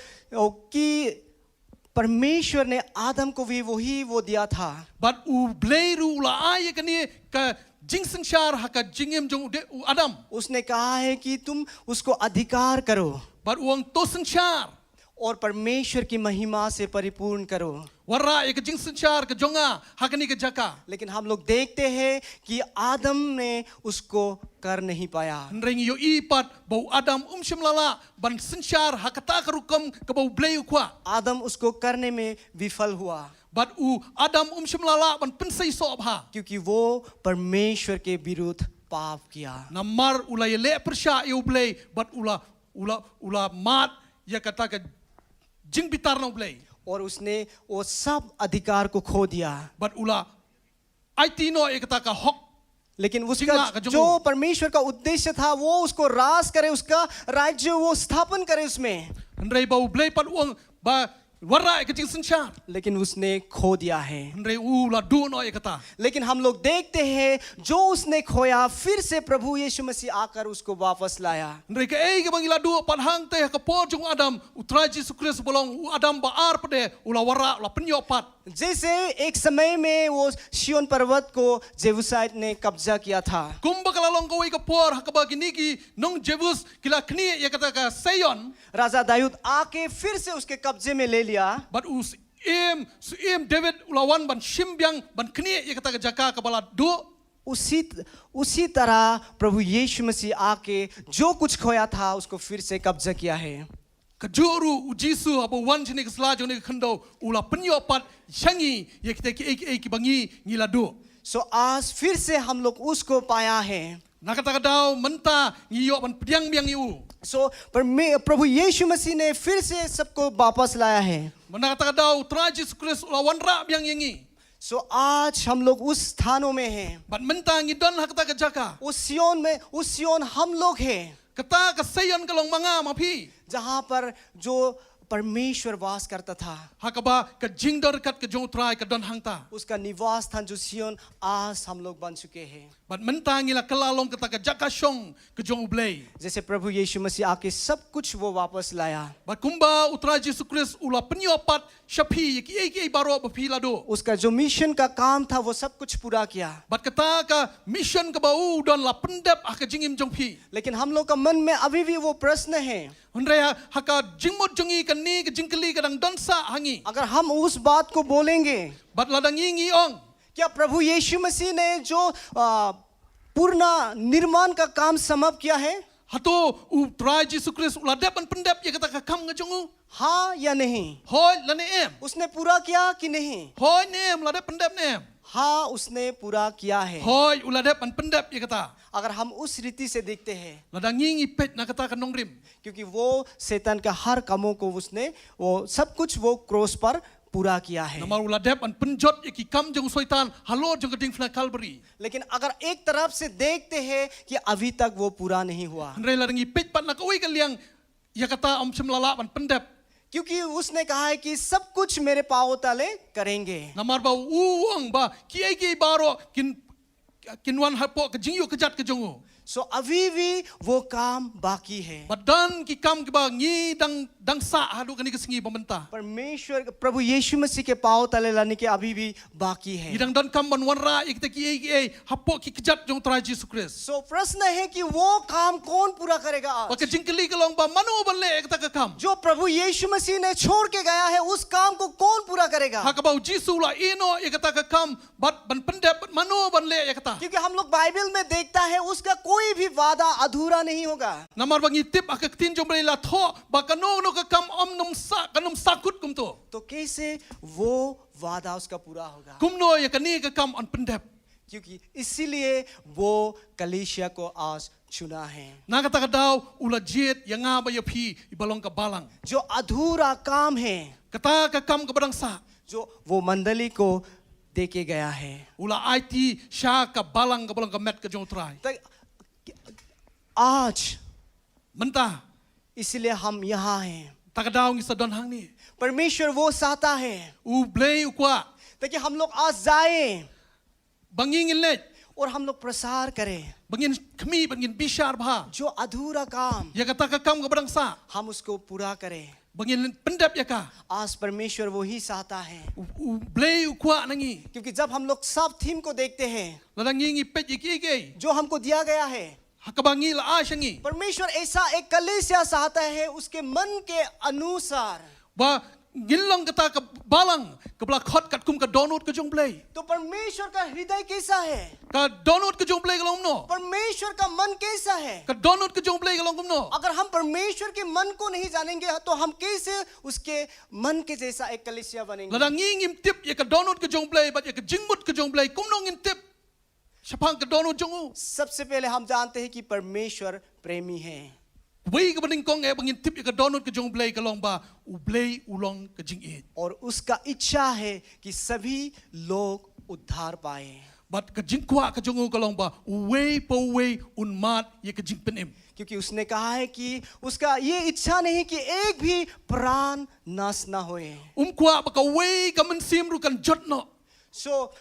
कि परमेश्वर ने आदम को भी वही वो दिया था। bad u Blei ruh u la ai ïa kane ka jingsynshar ha ka jingim jong u de- u Adam. उसने कहा है कि तुम उसको अधिकार करो Bad u ong to synshar, और परमेश्वर की महिमा से परिपूर्ण करो। wanrah ïa ka jingsynshar ka jong nga ha kane ka jaka. लेकिन हम लोग देखते हैं कि आदम ने उसको कर नहीं पाया। Hynrei ngi ïohi pat ba u Adam um shym la lah ban synshar ha kata ka rukom kaba u Blei u kwah. आदम उसको करने में विफल हुआ, Bad u Adam um shym la lah ban pynseisoh bha. क्योंकि वो परमेश्वर के विरुद्ध पाप किया। Namar u la ïaleh pyrshah ïa u Blei, bad u la, u la, u la mad ïa kata ka jingbitar na u Blei. और उसने वो सब अधिकार को खो दिया। Bad u la aiti noh ïa kata ka hok. लेकिन Jinglah उसका ka jong जो u. परमेश्वर का उद्देश्य था, वो उसको राज करे, उसका राज्य वो स्थापन करे उसमें। Hynrei ba u Blei pat u ong ba wanrah ïa ka jingsynshar. लेकिन उसने खो दिया है। Hynrei u la duh noh ïa kata. लेकिन हम लोग देखते हैं, जो उसने खोया, फिर से प्रभु यीशु मसीह आकर उसको वापस लाया। Hynrei kaei kaba ngi la duh pat, hangtei ha ka por jong u Adam, u Trai Jisu Khrist ba long u Adam ba ar pat de, u la wanrah, u la pynïoh pat. जैसे एक समय में वो सिय्योन पर्वत को जेबूसाइट ने कब्जा किया था, Kumba ka la long kawei ka por ha kaba kine ki nong Jebus ki la knieh ïa kata ka Sion. राजा दाऊद आके फिर से उसके कब्जे में ले लिया। Bad u syiem, syiem David u la wan ban shim biang, ban knieh ïa kata ka jaka kaba la duh. उसी उसी तरह प्रभु यीशु मसीह आके जो कुछ खोया था, उसको फिर से कब्जा किया है। Kajuh ruh u Jisu haba u wan shane ka sla jong kane ka khyndew, u la pynïoh pat sha ngi ïa kita kiei kiei kiba ngi, ngi la duh. सो आज फिर से हम लोग उसको पाया है। Na kata ka daw mynta ngi ïoh ban pdiang biang ïa u. सो परमे- प्रभु यीशु मसीह ने फिर से सबको वापस लाया है। Na kata ka daw u Trai Jisu Khrist u la wanrah biang ïa ngi. सो आज हम लोग उस स्थानों में हैं, Bad mynta ngi don ha kata ka jaka. उस सिय्योन में, उस सिय्योन हम लोग हैं, Kata ka Sion ka long ma nga ma phi. जहाँ पर जो परमेश्वर वास करता था, ha kaba ka jingdon ryngkat ka jong U Trai ka don hangta. उसका निवास स्थान जो सिय्योन, आज हम लोग बन चुके हैं। Bad mynta ngi la kylla long kata ka jaka shong ka jong U Blei. जैसे प्रभु यीशु मसीह आके सब कुछ वो वापस लाया। Bad kumba U Trai Jisu Khrist u la pynïoh pat sha phi ïa kiei kiei baroh ba phi la duh. उसका जो मिशन का काम था, वो सब कुछ पूरा किया। Bad kata ka mission kaba u don la pyndep ha ka jingim jong phi. लेकिन हम लोग का मन में अभी भी वो प्रश्न है, Hynrei ha, ha ka jingmut jong ngi kane ka jingkylli ka dang don sah ha ngi. अगर हम उस बात को बोलेंगे, Bad lada ngi ngi ong, क्या प्रभु यीशु मसीह ने जो आ, पुनर्निर्माण का काम समाप्त किया है? Hato U Trai Jisu Khrist u la dep ban pyndep ïa kata ka kam ka jong u? हाँ या नहीं? Hooid lane em? उसने पूरा किया कि नहीं? Hooid ne em, la dep pyndep ne em? हाँ, उसने पूरा किया है। Hooid u la dep ban pyndep ïa kata. अगर हम उस रीति से देखते हैं, Lada ngi ngi peit na kata ka nongrim. क्योंकि वो शैतान का हर कामों को उसने, वो सब कुछ वो क्रॉस पर पूरा किया है। Namar u la dep ban pynjot ïa ki kam jong u Soitan halor jong ka diengphna Kalbari. लेकिन अगर एक तरफ से देखते हैं कि अभी तक वो पूरा नहीं हुआ, Hynrei lada ngi peit pat na kawei ka liang, ïa kata um shym la lah ban pyndep. क्योंकि उसने कहा है कि सब कुछ मेरे पाँव तले करेंगे। Namar ba u ong ba kiei kiei baroh kin, kin wan hapoh ka jingïoh kjat ka jong u. सो अभी भी वो काम बाकी है। Bad don ki kam kiba ngi dang, dang sah haduh kane ka sngi ba mynta. परमेश्वर, प्रभु यीशु मसीह के पाँव तले लाने के अभी भी बाकी Ngi है। dang don kam ban wanrah ïa kita kiei kiei hapoh ki kjat jong U Trai Jisu Khrist. सो प्रश्न है कि वो काम कौन पूरा करेगा आज? Bad ka jingkylli ka long ba mano ban leh ïa kata ka kam. जो प्रभु यीशु मसीह ने छोड़ के गया है, उस काम को कौन पूरा करेगा? Ha kaba U Jisu u la ïehnoh ïa kata ka kam bad ban pyndep, bad mano ban leh ïa kata. क्योंकि हम लोग बाइबल में देखता है, उसका कोई भी वादा अधूरा नहीं होगा। Namar ba ngi tip ha ka ktien jong U Blei la thoh ba kano kano ka kam um nym sah, kan ym sah kut kumto. तो कैसे वो वादा उसका पूरा होगा? Kumno ïa kane ka kam yn pyndep? क्योंकि इसीलिए वो कलीसिया को आज चुना है। Na kata ka daw u la jied ïa nga bad ïa phi iba long ka balang. जो अधूरा काम है, Kata ka kam kaba dang sah. जो वो मंडली को दे के गया है। U la aiti sha ka balang kaba long ka met ka jong U Trai. तो आज Mynta, इसीलिए हम यहाँ हैं। ta ka daw ngi sa don hangne. परमेश्वर वो चाहता है U Blei u kwah ताकि हम लोग आज जाए ba ngi ngin leit, और हम लोग प्रचार करें, ba ngin khmih, ba ngin bishar bha जो अधूरा काम ïa kata ka kam kaba dang sah, हम उसको पूरा करें। ba ngin pyndep ïa ka. आज परमेश्वर वही चाहता है, U, U Blei u kwah na ngi. क्योंकि जब हम लोग सब थीम को देखते हैं Lada ngi ngi peit ïa kiei kiei जो हमको दिया गया है, ha kaba ngi la ai sha ngi, परमेश्वर ऐसा एक कलीसिया चाहता है उसके मन के अनुसार। ba ngin long kata ka balang kaba la khot katkum ka dohnud ka jong U Blei. तो परमेश्वर का हृदय कैसा है? Ka dohnud ka jong U Blei ka long kumno? परमेश्वर का मन कैसा है? Ka dohnud ka jong U Blei ka long kumno? अगर हम परमेश्वर के मन को नहीं जानेंगे तो हम कैसे उसके मन के जैसा एक कलीसिया बनेंगे? Lada ngi ngim tip ïa ka dohnud ka jong U Blei bad ïa ka jingmut ka jong U Blei, kumno ngin tip shaphang ka dohnud jong u? सबसे पहले हम जानते हैं कि परमेश्वर प्रेमी है। Kawei kaba nyngkong eh ba ngin tip ïa ka dohnud ka jong U Blei ka long ba U Blei u long ka jingïeit. और उसका इच्छा है कि सभी लोग उद्धार पाए। Bad ka jingkwah ka jong u ka long ba uwei pa uwei un mad ïa ka jingpynim. क्योंकि उसने कहा है कि उसका ये इच्छा नहीं कि एक भी प्राण नाश ना होए। Um kwah ba kawei ka mynsiem ruh kan jot noh. सो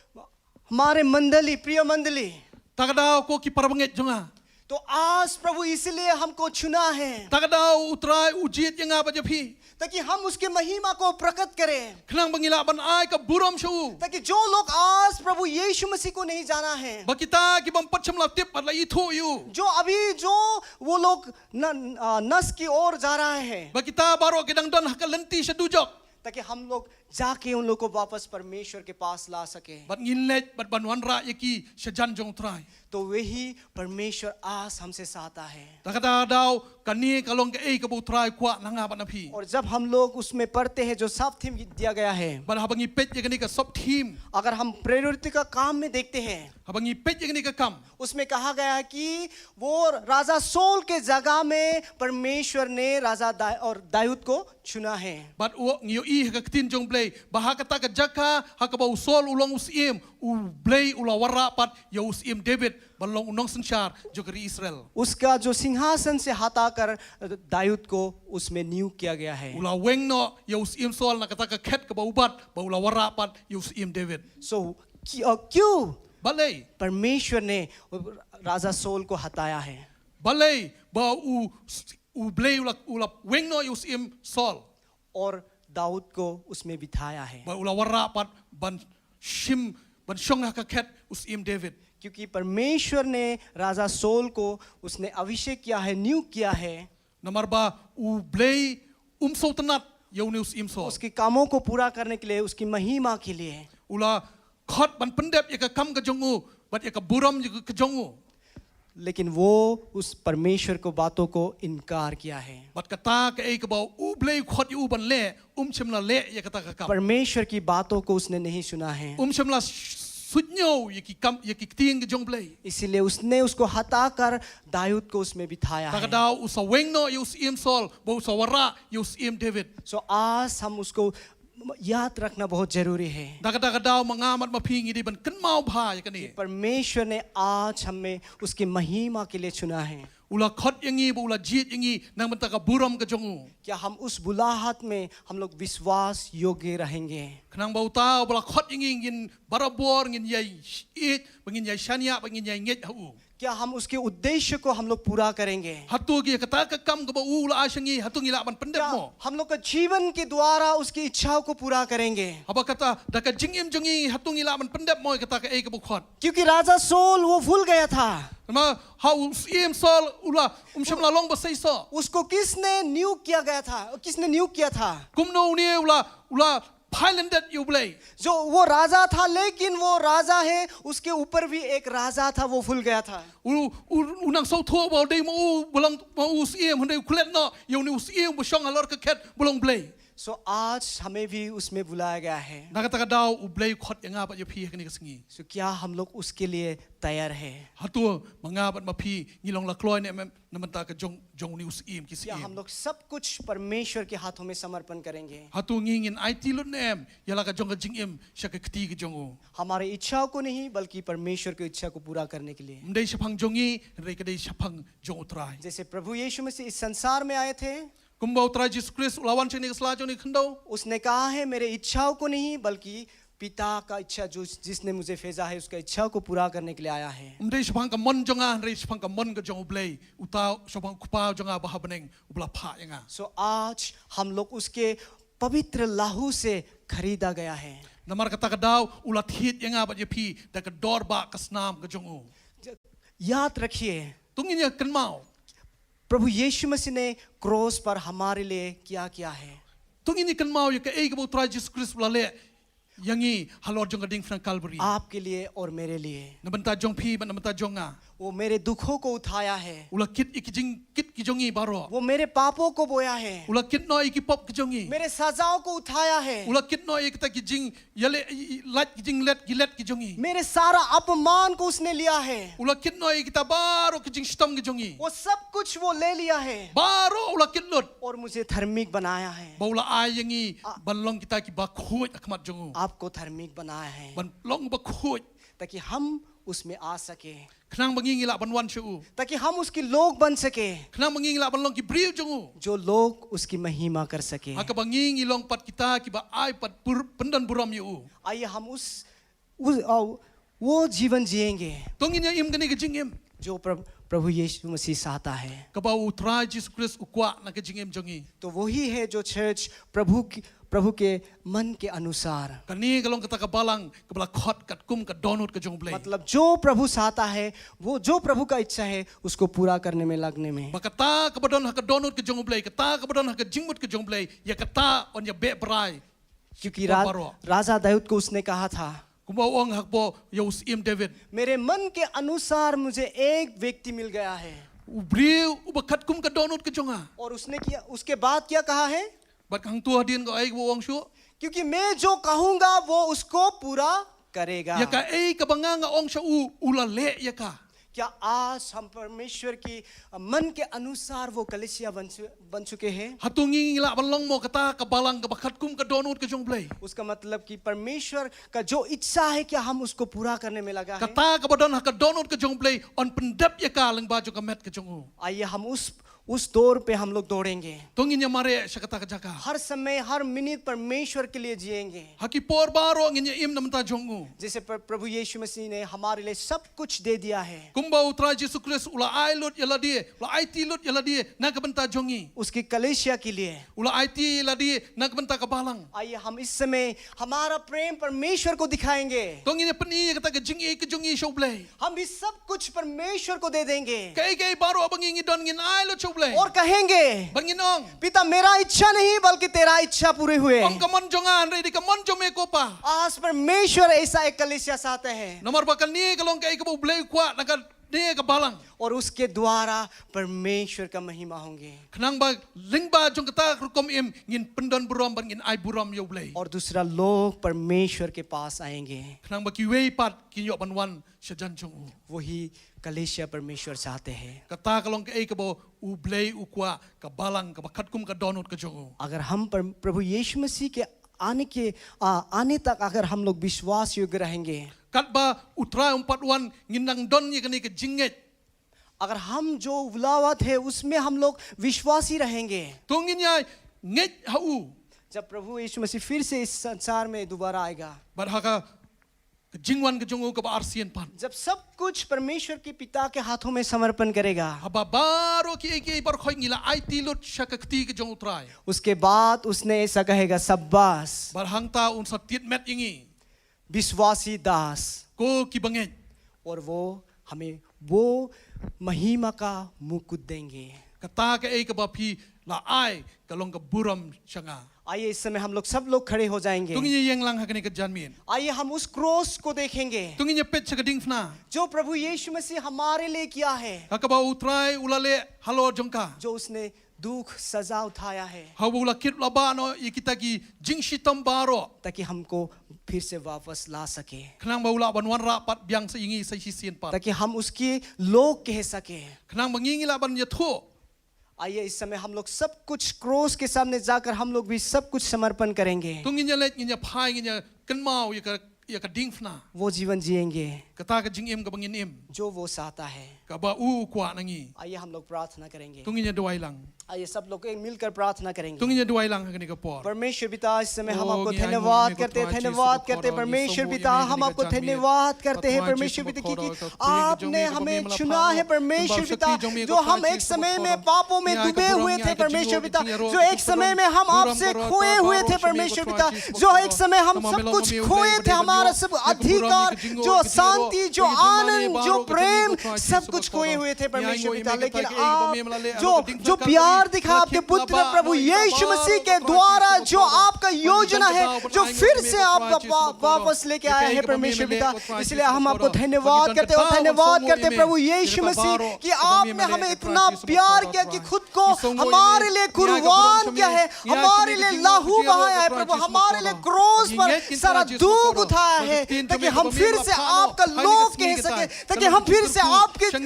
हमारे मंडली, प्रिय मंडली, Ta ka daw ko ki para bangeit jong nga. तो आज प्रभु इसीलिए हमको चुना है Ta ka daw U Trai u jied ïa nga bad ïa phi. ताकि हम उसके महिमा को प्रकट करें। Khnang ba ngi lah ban ai ka burom sha u. ताकि जो लोग आज प्रभु यीशु मसीह को नहीं जाना है, Ba kita ki bym pat shym la tip bad la ithuh ïa u. जो अभी जो वो लोग न, आ, नस की ओर जा रहा है, Ba kita baroh ki dang don ha ka lynti sha dujok. ताकि हम लोग जाके उन लोग को वापस परमेश्वर के पास ला सके। Bad ngin leit bad ban wanrah ïa ki sha jan jong U Trai. तो वही परमेश्वर आज हमसे चाहता है। Ta ka daw kane ka long kaei kaba U Trai u kwah na nga bad na phi. और जब हम लोग उसमें पढ़ते हैं जो सब थीम दिया गया है, Bad haba ngi peit ïa kane ka sub theme, अगर हम प्रायोरिटी का काम में देखते हैं, haba ngi peit ïa kane ka kam, उसमें कहा गया है कि वो राजा शाऊल के जगह में परमेश्वर ने राजा दा, और दाऊद को चुना है। bad u ngi ïohi ha ka ktien jong Blei, ba ha kata ka jaka ha kaba u Saul u long u syiem, u Blei u la wanrah pat ïa u syiem David ban long u nongsynshar jong ka ri Israel. उसका जो सिंहासन से हटाकर दाऊद को उसमें नियुक्त किया गया है। U la weng noh ïa u syiem Saul na kata ka khet kaba u bat, ba u la wanrah pat ïa u syiem David. So, क्यों, क्यों Balei? परमेश्वर ने राजा शाऊल को हटाया है? Balei ba u, u Blei u la, u la weng noh ïa u syiem Saul? और दाऊद को उसमें बिठाया है। Ba u la wanrah pat ban shim, ban shong ha ka khet u syiem David. क्योंकि परमेश्वर ने राजा शाऊल को उसने अभिषेक किया है, नियुक्त किया है। Namar ba u Blei um sngewtynnad ïa une u syiem Saul. उसके कामों को पूरा करने के लिए, उसकी महिमा के लिए। U la khot ban pyndep ïa ka kam ka jong u bad ïa ka burom ka jong u. लेकिन वो उस परमेश्वर को बातों को इनकार किया है। Bad kata kaei kaba u Blei u khot ïa u ban leh, um shym la leh ïa kata ka kam. परमेश्वर की बातों को उसने नहीं सुना है। Um shym la suidñiew ïa ki kam, ïa ki ktien ka jong Blei. इसीलिए उसने उसको हटाकर दाऊद को उसमें बिठाया है। Da ka daw u sa weng noh ïa u syiem Saul, ba u sa wanrah ïa u syiem David. So आज हम उसको याद रखना बहुत जरूरी है। Da ka, da ka daw ma nga bad ma phi ngi dei ban kynmaw bha ïa kane. परमेश्वर ने आज हमें उसकी महिमा के लिए चुना है। U la khot ïa ngi, ba u la jied ïa ngi na ka bynta ka burom ka jong u. क्या हम उस बुलाहट में हम लोग विश्वास योग्य रहेंगे? Khnang ba uta uba la khot ïa ngi ngin barabor ngin ïai ïeit, ba ngin ïai shaniah, ba ngin ïai ngeit ha u. क्या हम उसके उद्देश्य को हम लोग पूरा करेंगे? Hato ïa kata ka kam kaba u la ai sha ngi, hato ngi lah ban pyndep mo? हम लोग का जीवन के द्वारा उसकी इच्छाओं को पूरा करेंगे? Haba kata, da ka jingim jong ngi, hato ngi lah ban pyndep mo ïa kata kaei kaba u khot? क्योंकि राजा शाऊल वो भूल गया था। Namar ha u syiem Saul u la, um shym la long ba seisoh. उसको किसने नियुक्त किया गया था, किसने नियुक्त किया था? Kumno une u la, u la phai lyndet ïa u Blei. जो वो राजा था, लेकिन वो राजा है, उसके ऊपर भी एक राजा था, वो भूल गया था। U, u, u nang sngewthuh ba u dei ma u, ba long ma u syiem, hynrei u klet noh ïa une u syiem ba shong halor ka khet ba long Blei. So आज हमें भी उसमें बुलाया गया है। Na kata ka daw u Blei u khot ïa nga bad ïa phi ha kane ka sngi. So क्या हम लोग उसके लिए तैयार है? Hato ma nga bad ma phi ngi long la kloi ne em na ka bynta ka jong, jong une u syiem ki syiem? क्या हम लोग सब कुछ परमेश्वर के हाथों में समर्पण करेंगे? Hato ngi ngin aiti lut ne em ïa la ka jong ka jingim sha ka kti ka jong u? हमारे इच्छाओं को नहीं, बल्कि परमेश्वर की इच्छा को पूरा करने के लिए। Ym dei shaphang jong ngi, hynrei ka dei shaphang jong u Trai. जैसे प्रभु यीशु मसीह इस संसार में आए थे, Kumba u Trai Jisu Khrist u la wan sha kane ka sla jong kane ka khyndew. उसने कहा है, मेरे इच्छाओं को नहीं, बल्कि पिता का इच्छा, जो जिसने मुझे भेजा है, उसका इच्छा को पूरा करने के लिए आया है। Ym dei shaphang ka mon jong nga, hynrei shaphang ka mon ka jong u Blei, uta, shaphang u Kpa jong nga ba ha bneng, uba la phah ïa nga. So आज हम लोग उसके पवित्र लहू से खरीदा गया है। Namar kata ka daw u la thied ïa nga bad ïa phi da ka dor ba ka snam ka jong u. याद रखिए, To ngin ïa kynmaw. प्रभु यीशु मसीह ने क्रॉस पर हमारे लिए क्या किया है। To ngin ïa kynmaw ïa kaei kaba u Trai Jisu Khrist u la leh ïa ngi halor jong ka diengphna Kalbari. आपके लिए और मेरे लिए। Na bynta jong phi bad na bynta jong nga. वो मेरे दुखों को उठाया है। U la kit ïa ki jingkit ki jong ngi baroh. वो मेरे पापों को बोया है। U la kit noh ïa ki pop ki jong ngi. मेरे सजाओं को उठाया है। U la kit noh ïa kita ki jing, ïa le, i, i, lait ki jinglet, ki let ki jong ngi. मेरे सारा अपमान को उसने लिया है। U la kit noh ïa kita baroh ki jingshitom ki jong ngi. वो सब कुछ वो ले लिया है। Baroh u la kit lut. और मुझे धार्मिक बनाया है। Ba u la ai ïa ngi, a- ban long kita kiba khuid ha khmat jong u. आपको धार्मिक बनाया है। Ban long bakhuid. ताकि हम उसमें आ सके। Khnang ba ngi ngi lah ban wan sha u. ताकि हम उसके लोग बन सके। Khnang ba ngi ngi lah ban long ki briew jong u. जो लोग उसकी महिमा कर सके। Ha kaba ngi ngi long pat kita kiba ai pat bur-, pyndon burom ïa u. आइए हम उस, उस, अ, वो जीवन जिएंगे। To ngin ïa im kane ka jingim. जो प्रभु, प्रभु यीशु मसीह चाहता है। Kaba u Trai Jisu Khrist u kwah na ka jingim jong ngi. तो वही है जो चर्च प्रभु की, प्रभु के मन के अनुसार। Kane ka long kata ka balang kaba la khot katkum ka dohnud ka jong u Blei. मतलब जो प्रभु चाहता है, वो जो प्रभु का इच्छा है, उसको पूरा करने में लगने में। Ba kata kaba don ha ka dohnud ka jong u Blei, kata kaba don ha ka jingmut ka jong u Blei, ïa kata yn ïa beh brai. क्योंकि रा-, Baroh. राजा दाऊद को उसने कहा था, Kumba u ong ha kaba ïa u Syiem David. मेरे मन के अनुसार मुझे एक व्यक्ति मिल गया है। U briew uba katkum ka dohnud ka jong nga. और उसने किया, उसके बाद क्या कहा है? Bad hangto hadien kaei kaba u ong shuh? क्योंकि मैं जो कहूंगा वो उसको पूरा करेगा। Ïa kaei kaba nga nga ong sha u, u la leh ïa ka. क्या आज हम परमेश्वर की मन के अनुसार वो कलीसिया बन चु बन चुके हैं? Hato ngi ngi lah ban long mo kata ka balang kaba katkum ka dohnud ka jong U Blei? उसका मतलब कि परमेश्वर का जो इच्छा है, क्या हम उसको पूरा करने में लगा है? Kata kaba don ha ka dohnud ka jong U Blei, yn pyndep ïa ka lyngba jong ka met ka jong u. आइए हम उस उस दौड़ पे हम लोग दौड़ेंगे। To ngin ïa mareh sha kata ka jaka. हर समय, हर मिनट परमेश्वर के लिए जिएंगे। Ha ki por baroh ngin ïa im na bynta jong u. जैसे प्र- प्रभु यीशु मसीह ने हमारे लिए सब कुछ दे दिया है। Kumba U Trai Jisu Khrist u la ai lut ïa lade, u la aiti lut ïa lade na ka bynta jong ngi. उसकी कलीसिया के लिए। U la aiti ïa lade na ka bynta ka balang. आइए हम इस समय हमारा प्रेम परमेश्वर को दिखाएंगे। To ngin ïa pyni ïa kata ka jingïeit ka jong ngi sha U Blei. हम भी सब कुछ परमेश्वर को दे देंगे Kaei kaei baroh ba ngi ngi don ngin ai lut sha U Blei. और कहेंगे, Bad ngin ong, पिता, मेरा इच्छा नहीं बल्कि तेरा इच्छा पूरी हुए। Ym ka mon jong nga hynrei dei ka mon jong me ko Pa. आज परमेश्वर ऐसा एक कलीसिया चाहते हैं। Namar ba kane ka long kaei kaba U Blei u kwah na kane ka balang. और उसके द्वारा परमेश्वर का महिमा होंगे। Khnang ba lyngba jong kata ka rukom im ngin pyndon burom bad ngin ai burom ïa U Blei. और दूसरा लोग परमेश्वर के पास आएंगे। Khnang ba kiwei pat kin ïoh ban wan sha jan jong u. वही कलीसिया परमेश्वर चाहते हैं। Kata ka long kaei kaba U Blei u kwah, ka balang kaba katkum ka dohnud ka jong u. अगर हम पर, प्रभु यीशु मसीह के आने के आ, आने तक अगर हम लोग विश्वास योग्य रहेंगे, Katba U Trai um pat wan ngin nang don ïa kane ka jingngeit. अगर हम जो बुलावा थे उसमें हम लोग विश्वासी रहेंगे, To ngin ïa ngeit ha u. जब प्रभु यीशु मसीह फिर से इस संसार में दोबारा आएगा, Bad ha ka, ka jingwan ka jong u kaba arsien pat. जब सब कुछ परमेश्वर के पिता के हाथों में समर्पण करेगा, Haba baroh kiei kiei baroh khoit ngi la aiti lut sha ka kti ka jong U Trai. उसके बाद उसने ऐसा कहेगा, शाबाश Bad hangta un sa tied met ïa ngi. विश्वासी दास। Ko ki bangeit. और वो हमें वो महिमा का मुकुट देंगे। Kata kaei kaba phi la ai ka long ka burom sha nga. आइए इस समय हम लोग सब लोग खड़े हो जाएंगे। To ngin ïeng lang ha kane ka janmiet. आइए हम उस क्रॉस को देखेंगे To ngin ïa peit sha ka diengphna. जो प्रभु यीशु मसीह हमारे लिए किया है, Ha kaba U Trai u la leh halor jong ka. जो उसने दुख सजा उठाया है, Haba u la kit u la bah noh ïa kita ki jingshitom baroh. ताकि हमको फिर से वापस ला सके, Khnang ba u lah ban wanrah pat biang sa ïa ngi sa shisien pat. ताकि हम उसके लोग कह सके। Khnang ba ngi ngi lah ban ïathuh. आइए इस समय हम लोग सब कुछ क्रॉस के सामने जाकर हम लोग भी सब कुछ समर्पण करेंगे। To ngin ïa leit ngin ïa phai ngin ïa kynmaw ïa ka ïa ka diengphna. वो जीवन जिएंगे Kata ka jingim kaba ngin im. जो वो चाहता है। Kaba u u kwah na ngi. आइए हम लोग प्रार्थना करेंगे। To ngin ïa duwai lang. आइए सब लोग एक मिलकर प्रार्थना करेंगे। To ngin ïa duwai lang ha kane ka por. परमेश्वर पिता, इस समय हम ओ, आपको ngi ai धन्यवाद nguh, करते हैं, Kpa Jisu, धन्यवाद Kpa करते हैं Kpa Jisu, परमेश्वर Kpa पिता, Kpa हम आपको Kpa Kpa धन्यवाद Kpa करते हैं Kpa परमेश्वर Kpa पिता कि Kpa Kpa आपने Kpa हमें Kpa चुना है Kpa परमेश्वर Kpa पिता, Kpa जो हम एक समय में पापों में डूबे हुए थे परमेश्वर पिता, जो एक समय में हम आपसे खोए हुए थे परमेश्वर पिता, जो एक समय हम सब कुछ खोए थे, हमारा सब अधिकार, जो शांति, जो आनंद, जो प्रेम, सब कुछ खोए हुए थे परमेश्वर पिता, लेकिन आप जो जो प्यार दिखा आपके पुत्र प्रभु यीशु मसीह के द्वारा, जो आपका योजना है, जो फिर से आप वा- वापस लेके आया है परमेश्वर पिता, इसलिए हम आपको धन्यवाद करते हैं और धन्यवाद करते हैं प्रभु यीशु मसीह कि आपने हमें इतना प्यार किया कि खुद को हमारे लिए कुर्बान किया है, हमारे लिए लहू बहाया है प्रभु, हमारे लिए क्रॉस पर सारा दुख उठाया है, ताकि हम फिर से आपका लोग कह सके, ताकि हम फिर से आपके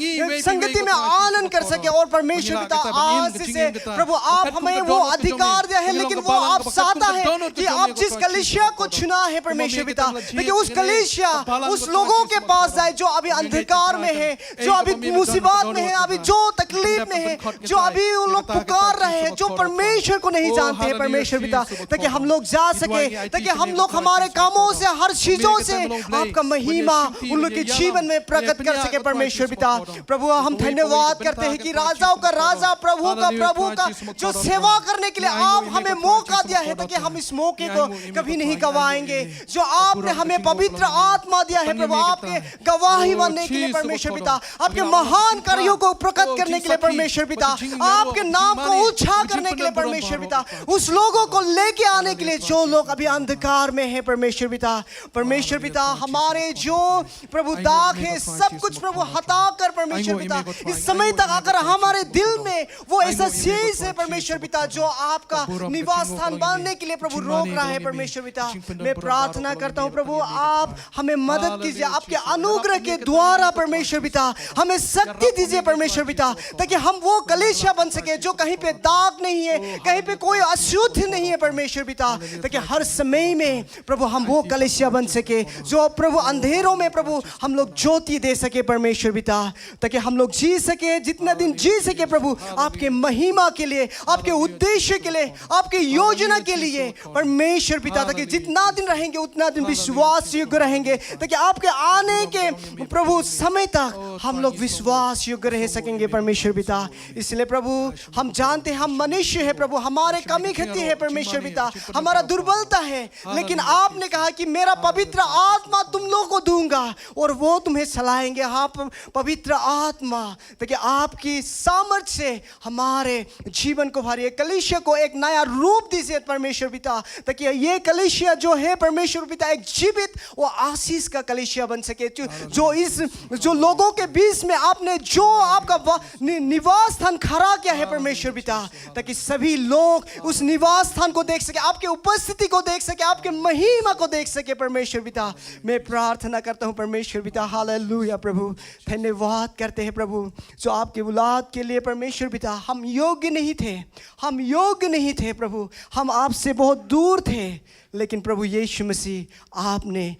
संगति में आनंद कर सके। और परमेश्वर पिता, आज से प्रभु आप हमें वो अधिकार दिया है, लेकिन वो आप चाहता है कि आप जिस कलीसिया को चुना है परमेश्वर पिता, ताकि उस कलीसिया उस लोगों के पास जाए जो अभी अंधकार में है, जो अभी मुसीबत में है, अभी जो तकलीफ में है, जो अभी वो लोग पुकार रहे हैं, जो परमेश्वर को नहीं जानते हैं परमेश्वर पिता, ताकि हम लोग जा सके, ताकि हम लोग हमारे कामों से, हर चीजों से आपका महिमा उन लोग के जीवन में प्रकट कर सके परमेश्वर पिता। प्रभु हम धन्यवाद करते हैं कि राजाओं का राजा, प्रभु का प्रभु का जो सेवा करने के लिए आप हमें मौका दिया है, ताकि हम इस मौके को कभी नहीं गवाएंगे। जो आपने हमें पवित्र आत्मा दिया है प्रभु, आपके गवाही बनने के लिए परमेश्वर पिता, आपके महान कार्यों को प्रकट करने के लिए परमेश्वर पिता, आपके नाम को ऊंचा करने के लिए परमेश्वर पिता, उस लोगों को लेके आने के लिए जो लोग अभी अंधकार में है परमेश्वर पिता, परमेश्वर पिता हमारे जो प्रभु दाग है, सब कुछ प्रभु हटा कर परमेश्वर पिता, इस समय तक अगर हमारे दिल में वो ऐसा चीज है परमेश्वर पिता जो आपका निवास स्थान पाने के लिए प्रभु रोक रहा है परमेश्वर पिता। मैं प्रार्थना करता हूँ प्रभु, आप हमें मदद कीजिए, आपके अनुग्रह के द्वारा परमेश्वर पिता हमें शक्ति दीजिए परमेश्वर पिता, ताकि हम वो कलीसिया बन सके जो कहीं पे दाग नहीं है, कहीं पे कोई अशुद्ध नहीं है परमेश्वर पिता, ताकि हर समय में प्रभु हम वो कलीसिया बन सके जो प्रभु अंधेरों में प्रभु हम लोग ज्योति दे सके परमेश्वर पिता, ताकि हम लोग जी सके, जितना दिन जी सके प्रभु आपके महिमा के लिए, आपके उद्देश्य के लिए, आपके योजना के लिए परमेश्वर पिता, ताकि जितना दिन रहेंगे उतना दिन विश्वास योग्य रहेंगे, ताकि आपके आने के प्रभु समय तक हम लोग विश्वास योग्य रह सकेंगे परमेश्वर पिता। इसलिए प्रभु हम जानते हैं हम मनुष्य है प्रभु, हमारे कमी खती है परमेश्वर पिता, हमारा दुर्बलता है, लेकिन आपने कहा कि मेरा पवित्र आत्मा तुम लोगों को दूंगा और वो तुम्हें चलाएंगे। हाँ प-, पवित्र आत्मा, ताकि आपकी सामर्थ्य से हमारे जीवन को भरिए, कलीसिया को एक नया रूप दीजिए परमेश्वर पिता, ताकि ये कलीसिया जो है परमेश्वर पिता एक जीवित वो आशीष का कलीसिया बन सके, जो, जो इस जो लोगों के बीच में आपने जो आपका वा- नि, निवास स्थान खड़ा किया है परमेश्वर पिता, ताकि सभी लोग उस निवास स्थान को देख सके, आपके उपस्थिति को देख सके, आपके महिमा को देख सके परमेश्वर पिता। मैं प्रार्थना करता हूँ परमेश्वर पिता। हालेलुया प्रभु, धन्यवाद करते हैं प्रभु, जो आपके औलाद के लिए परमेश्वर पिता हम योग्य नहीं थे, हम योग्य नहीं थे प्रभु, हम आपसे बहुत दूर थे, लेकिन प्रभु यीशु मसीह आपने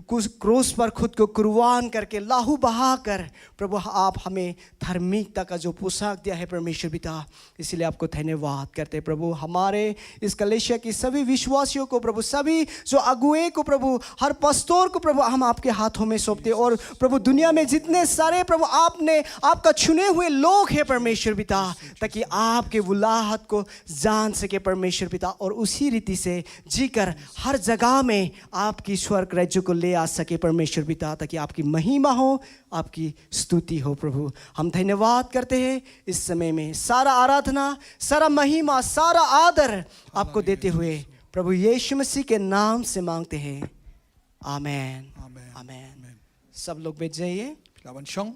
कुछ क्रूस पर खुद को कुर्बान करके लहू बहाकर प्रभु आप हमें धार्मिकता का जो पोशाक दिया है परमेश्वर पिता, इसीलिए आपको धन्यवाद करते हैं प्रभु। हमारे इस कलीसिया की सभी विश्वासियों को प्रभु, सभी जो अगुए को प्रभु, हर पस्तोर को प्रभु हम आपके हाथों में सौंपते हैं। और प्रभु दुनिया में जितने सारे प्रभु आपने आपका चुने हुए लोग हैं परमेश्वर पिता, ताकि आपके बुलाहट को जान सके परमेश्वर पिता, और उसी रीति से जीकर हर जगह में आपकी स्वर्ग राज्य को ले आ सके परमेश्वर पिता, ताकि आपकी महिमा हो, आपकी स्तुति हो प्रभु। हम धन्यवाद करते हैं इस समय में, सारा आराधना, सारा महिमा, सारा आदर आपको देते हुए प्रभु यीशु मसीह के नाम से मांगते हैं, आमेन। आमेन। आमेन। आमेन। सब लोग बैठ जाइए। Phi lah ban shong.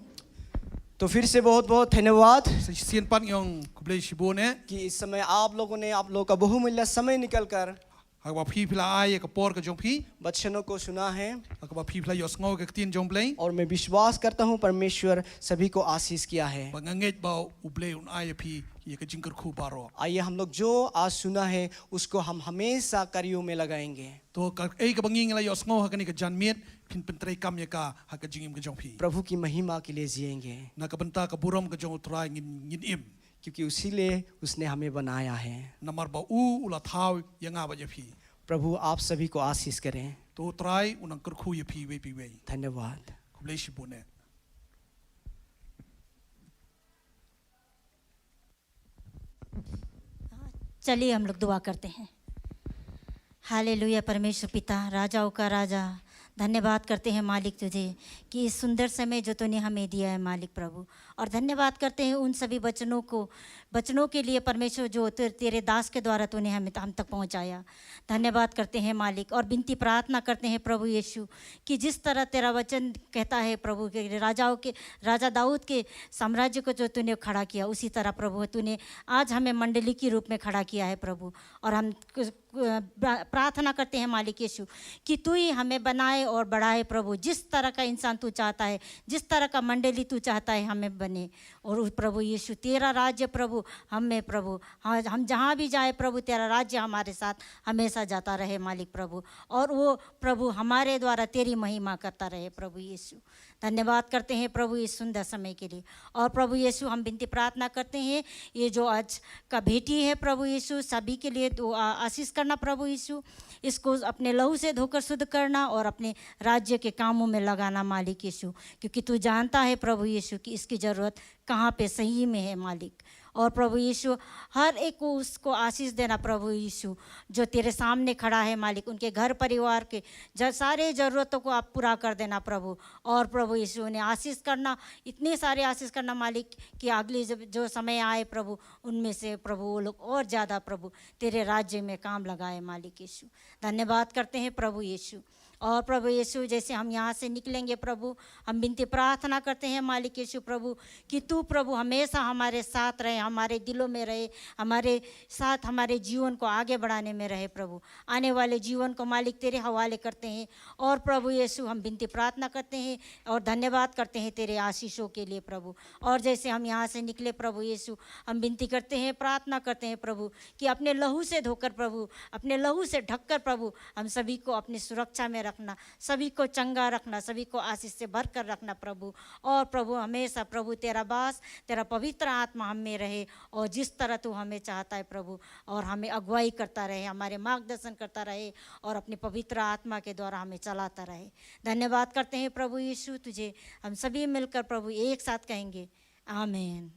तो फिर से बहुत बहुत धन्यवाad. Sa shisien pat ngi ong khublei shibun eh. कि इस समय आप लोगों ने आप लोगों का बहुमूल्य समय निकल कर Ha kaba phi phi la ai ïa ka por ka jong phi. वचनों को सुना है. Ha kaba phi phi la ïohsngew ïa ka ktien jong U Blei. और मैं विश्वास करता हूँ परमेश्वर सभी को आशीष किया है. Bad nga ngeit ba U Blei un ai ïa phi ïa ka jingkyrkhu baroh. आइए हम लोग जो आज सुना है उसको हम हमेशा कार्यों में लगाएंगे. To kaei kaba ngi ngi la ïohsngew ha kane ka janmiet phin pyntreikam ïa ka ha ka jingim ka jong phi. प्रभु की महिमा के लिए जिएंगे. Na ka bynta ka burom ka jong U Trai ngin ngin im. क्योंकि उसी लिए उसने हमें बनाया है. Namar ba u u la thaw ïa nga bad ïa phi. प्रभु आप सभी को आशीष करें. To U Trai un nang kyrkhu ïa phi iwei pa iwei. धन्यवाद. Khublei shibun eh. चलिए हम लोग दुआ करते हैं. हालेलुया परमेश्वर पिता, राजाओं का राजा, धन्यवाद करते हैं मालिक तुझे कि इस सुंदर समय जो तूने हमें दिया है मालिक प्रभु, और धन्यवाद करते हैं उन सभी वचनों को, वचनों के लिए परमेश्वर जो ते-, तेरे दास के द्वारा तूने हमें, हम तक पहुंचाया. धन्यवाद करते हैं मालिक, और विनती प्रार्थना करते हैं प्रभु यीशु कि जिस तरह तेरा वचन कहता है प्रभु के राजाओं के, राजा दाऊद के साम्राज्य को जो तूने खड़ा किया उसी तरह प्रभु तूने आज हमें मंडली के रूप में खड़ा किया है प्रभु. और हम प्रा-, प्रार्थना करते हैं मालिक यीशु कि तू ही हमें बनाए और बढ़ाए प्रभु, जिस तरह का इंसान तू चाहता है, जिस तरह का मंडली तू चाहता है हमें बने. और उस प्रभु यीशु तेरा राज्य प्रभु हम में प्रभु, हाँ, हम जहाँ भी जाए प्रभु तेरा राज्य हमारे साथ हमेशा जाता रहे मालिक प्रभु, और वो प्रभु हमारे द्वारा तेरी महिमा करता रहे प्रभु यीशु. धन्यवाद करते हैं प्रभु इस सुंदर समय के लिए. और प्रभु यीशु हम विनती प्रार्थना करते हैं, ये जो आज का भेंट है प्रभु यीशु सभी के लिए तो आ-, आशीष करना प्रभु यीशु, इसको अपने लहू से धोकर शुद्ध करना और अपने राज्य के कामों में लगाना मालिक यीशु, क्योंकि तू जानता है प्रभु यीशु कि इसकी ज़रूरत कहाँ पे सही में है मालिक. और प्रभु यीशु हर एक को उसको आशीष देना प्रभु यीशु, जो तेरे सामने खड़ा है मालिक, उनके घर परिवार के ज-, सारे ज़रूरतों को आप पूरा कर देना प्रभु. और प्रभु यीशु उन्हें आशीष करना, इतने सारे आशीष करना मालिक कि अगली जब जो समय आए प्रभु उनमें से प्रभु वो लोग और ज़्यादा प्रभु तेरे राज्य में काम लगाए मालिक यीशु. धन्यवाद करते हैं प्रभु यीशु. और प्रभु यीशु, जैसे हम यहाँ से निकलेंगे प्रभु, हम विनती प्रार्थना करते हैं मालिक यीशु प्रभु, कि तू प्रभु हमेशा हमारे साथ रहे, हमारे दिलों में रहे, हमारे साथ, हमारे जीवन को आगे बढ़ाने में रहे प्रभु। आने वाले जीवन को मालिक तेरे हवाले करते हैं। और प्रभु यीशु, हम विनती प्रार्थना करते हैं और धन्यवाद करते हैं तेरे आशीषों के लिए प्रभु। और जैसे हम यहाँ से निकले प्रभु यीशु, हम विनती करते हैं, प्रार्थना करते हैं प्रभु, कि अपने लहू से धोकर प्रभु, अपने लहू से ढककर प्रभु, हम सभी को अपनी सुरक्षा में रखना, सभी को चंगा रखना, सभी को आशीष से भर कर रखना प्रभु। और प्रभु, हमेशा प्रभु तेरा वास, तेरा पवित्र आत्मा हम में रहे, और जिस तरह तू हमें चाहता है प्रभु, और हमें अगुवाई करता रहे, हमारे मार्गदर्शन करता रहे, और अपने पवित्र आत्मा के द्वारा हमें चलाता रहे। धन्यवाद करते हैं प्रभु यीशु तुझे। हम सभी मिलकर प्रभु एक साथ कहेंगे, आमीन।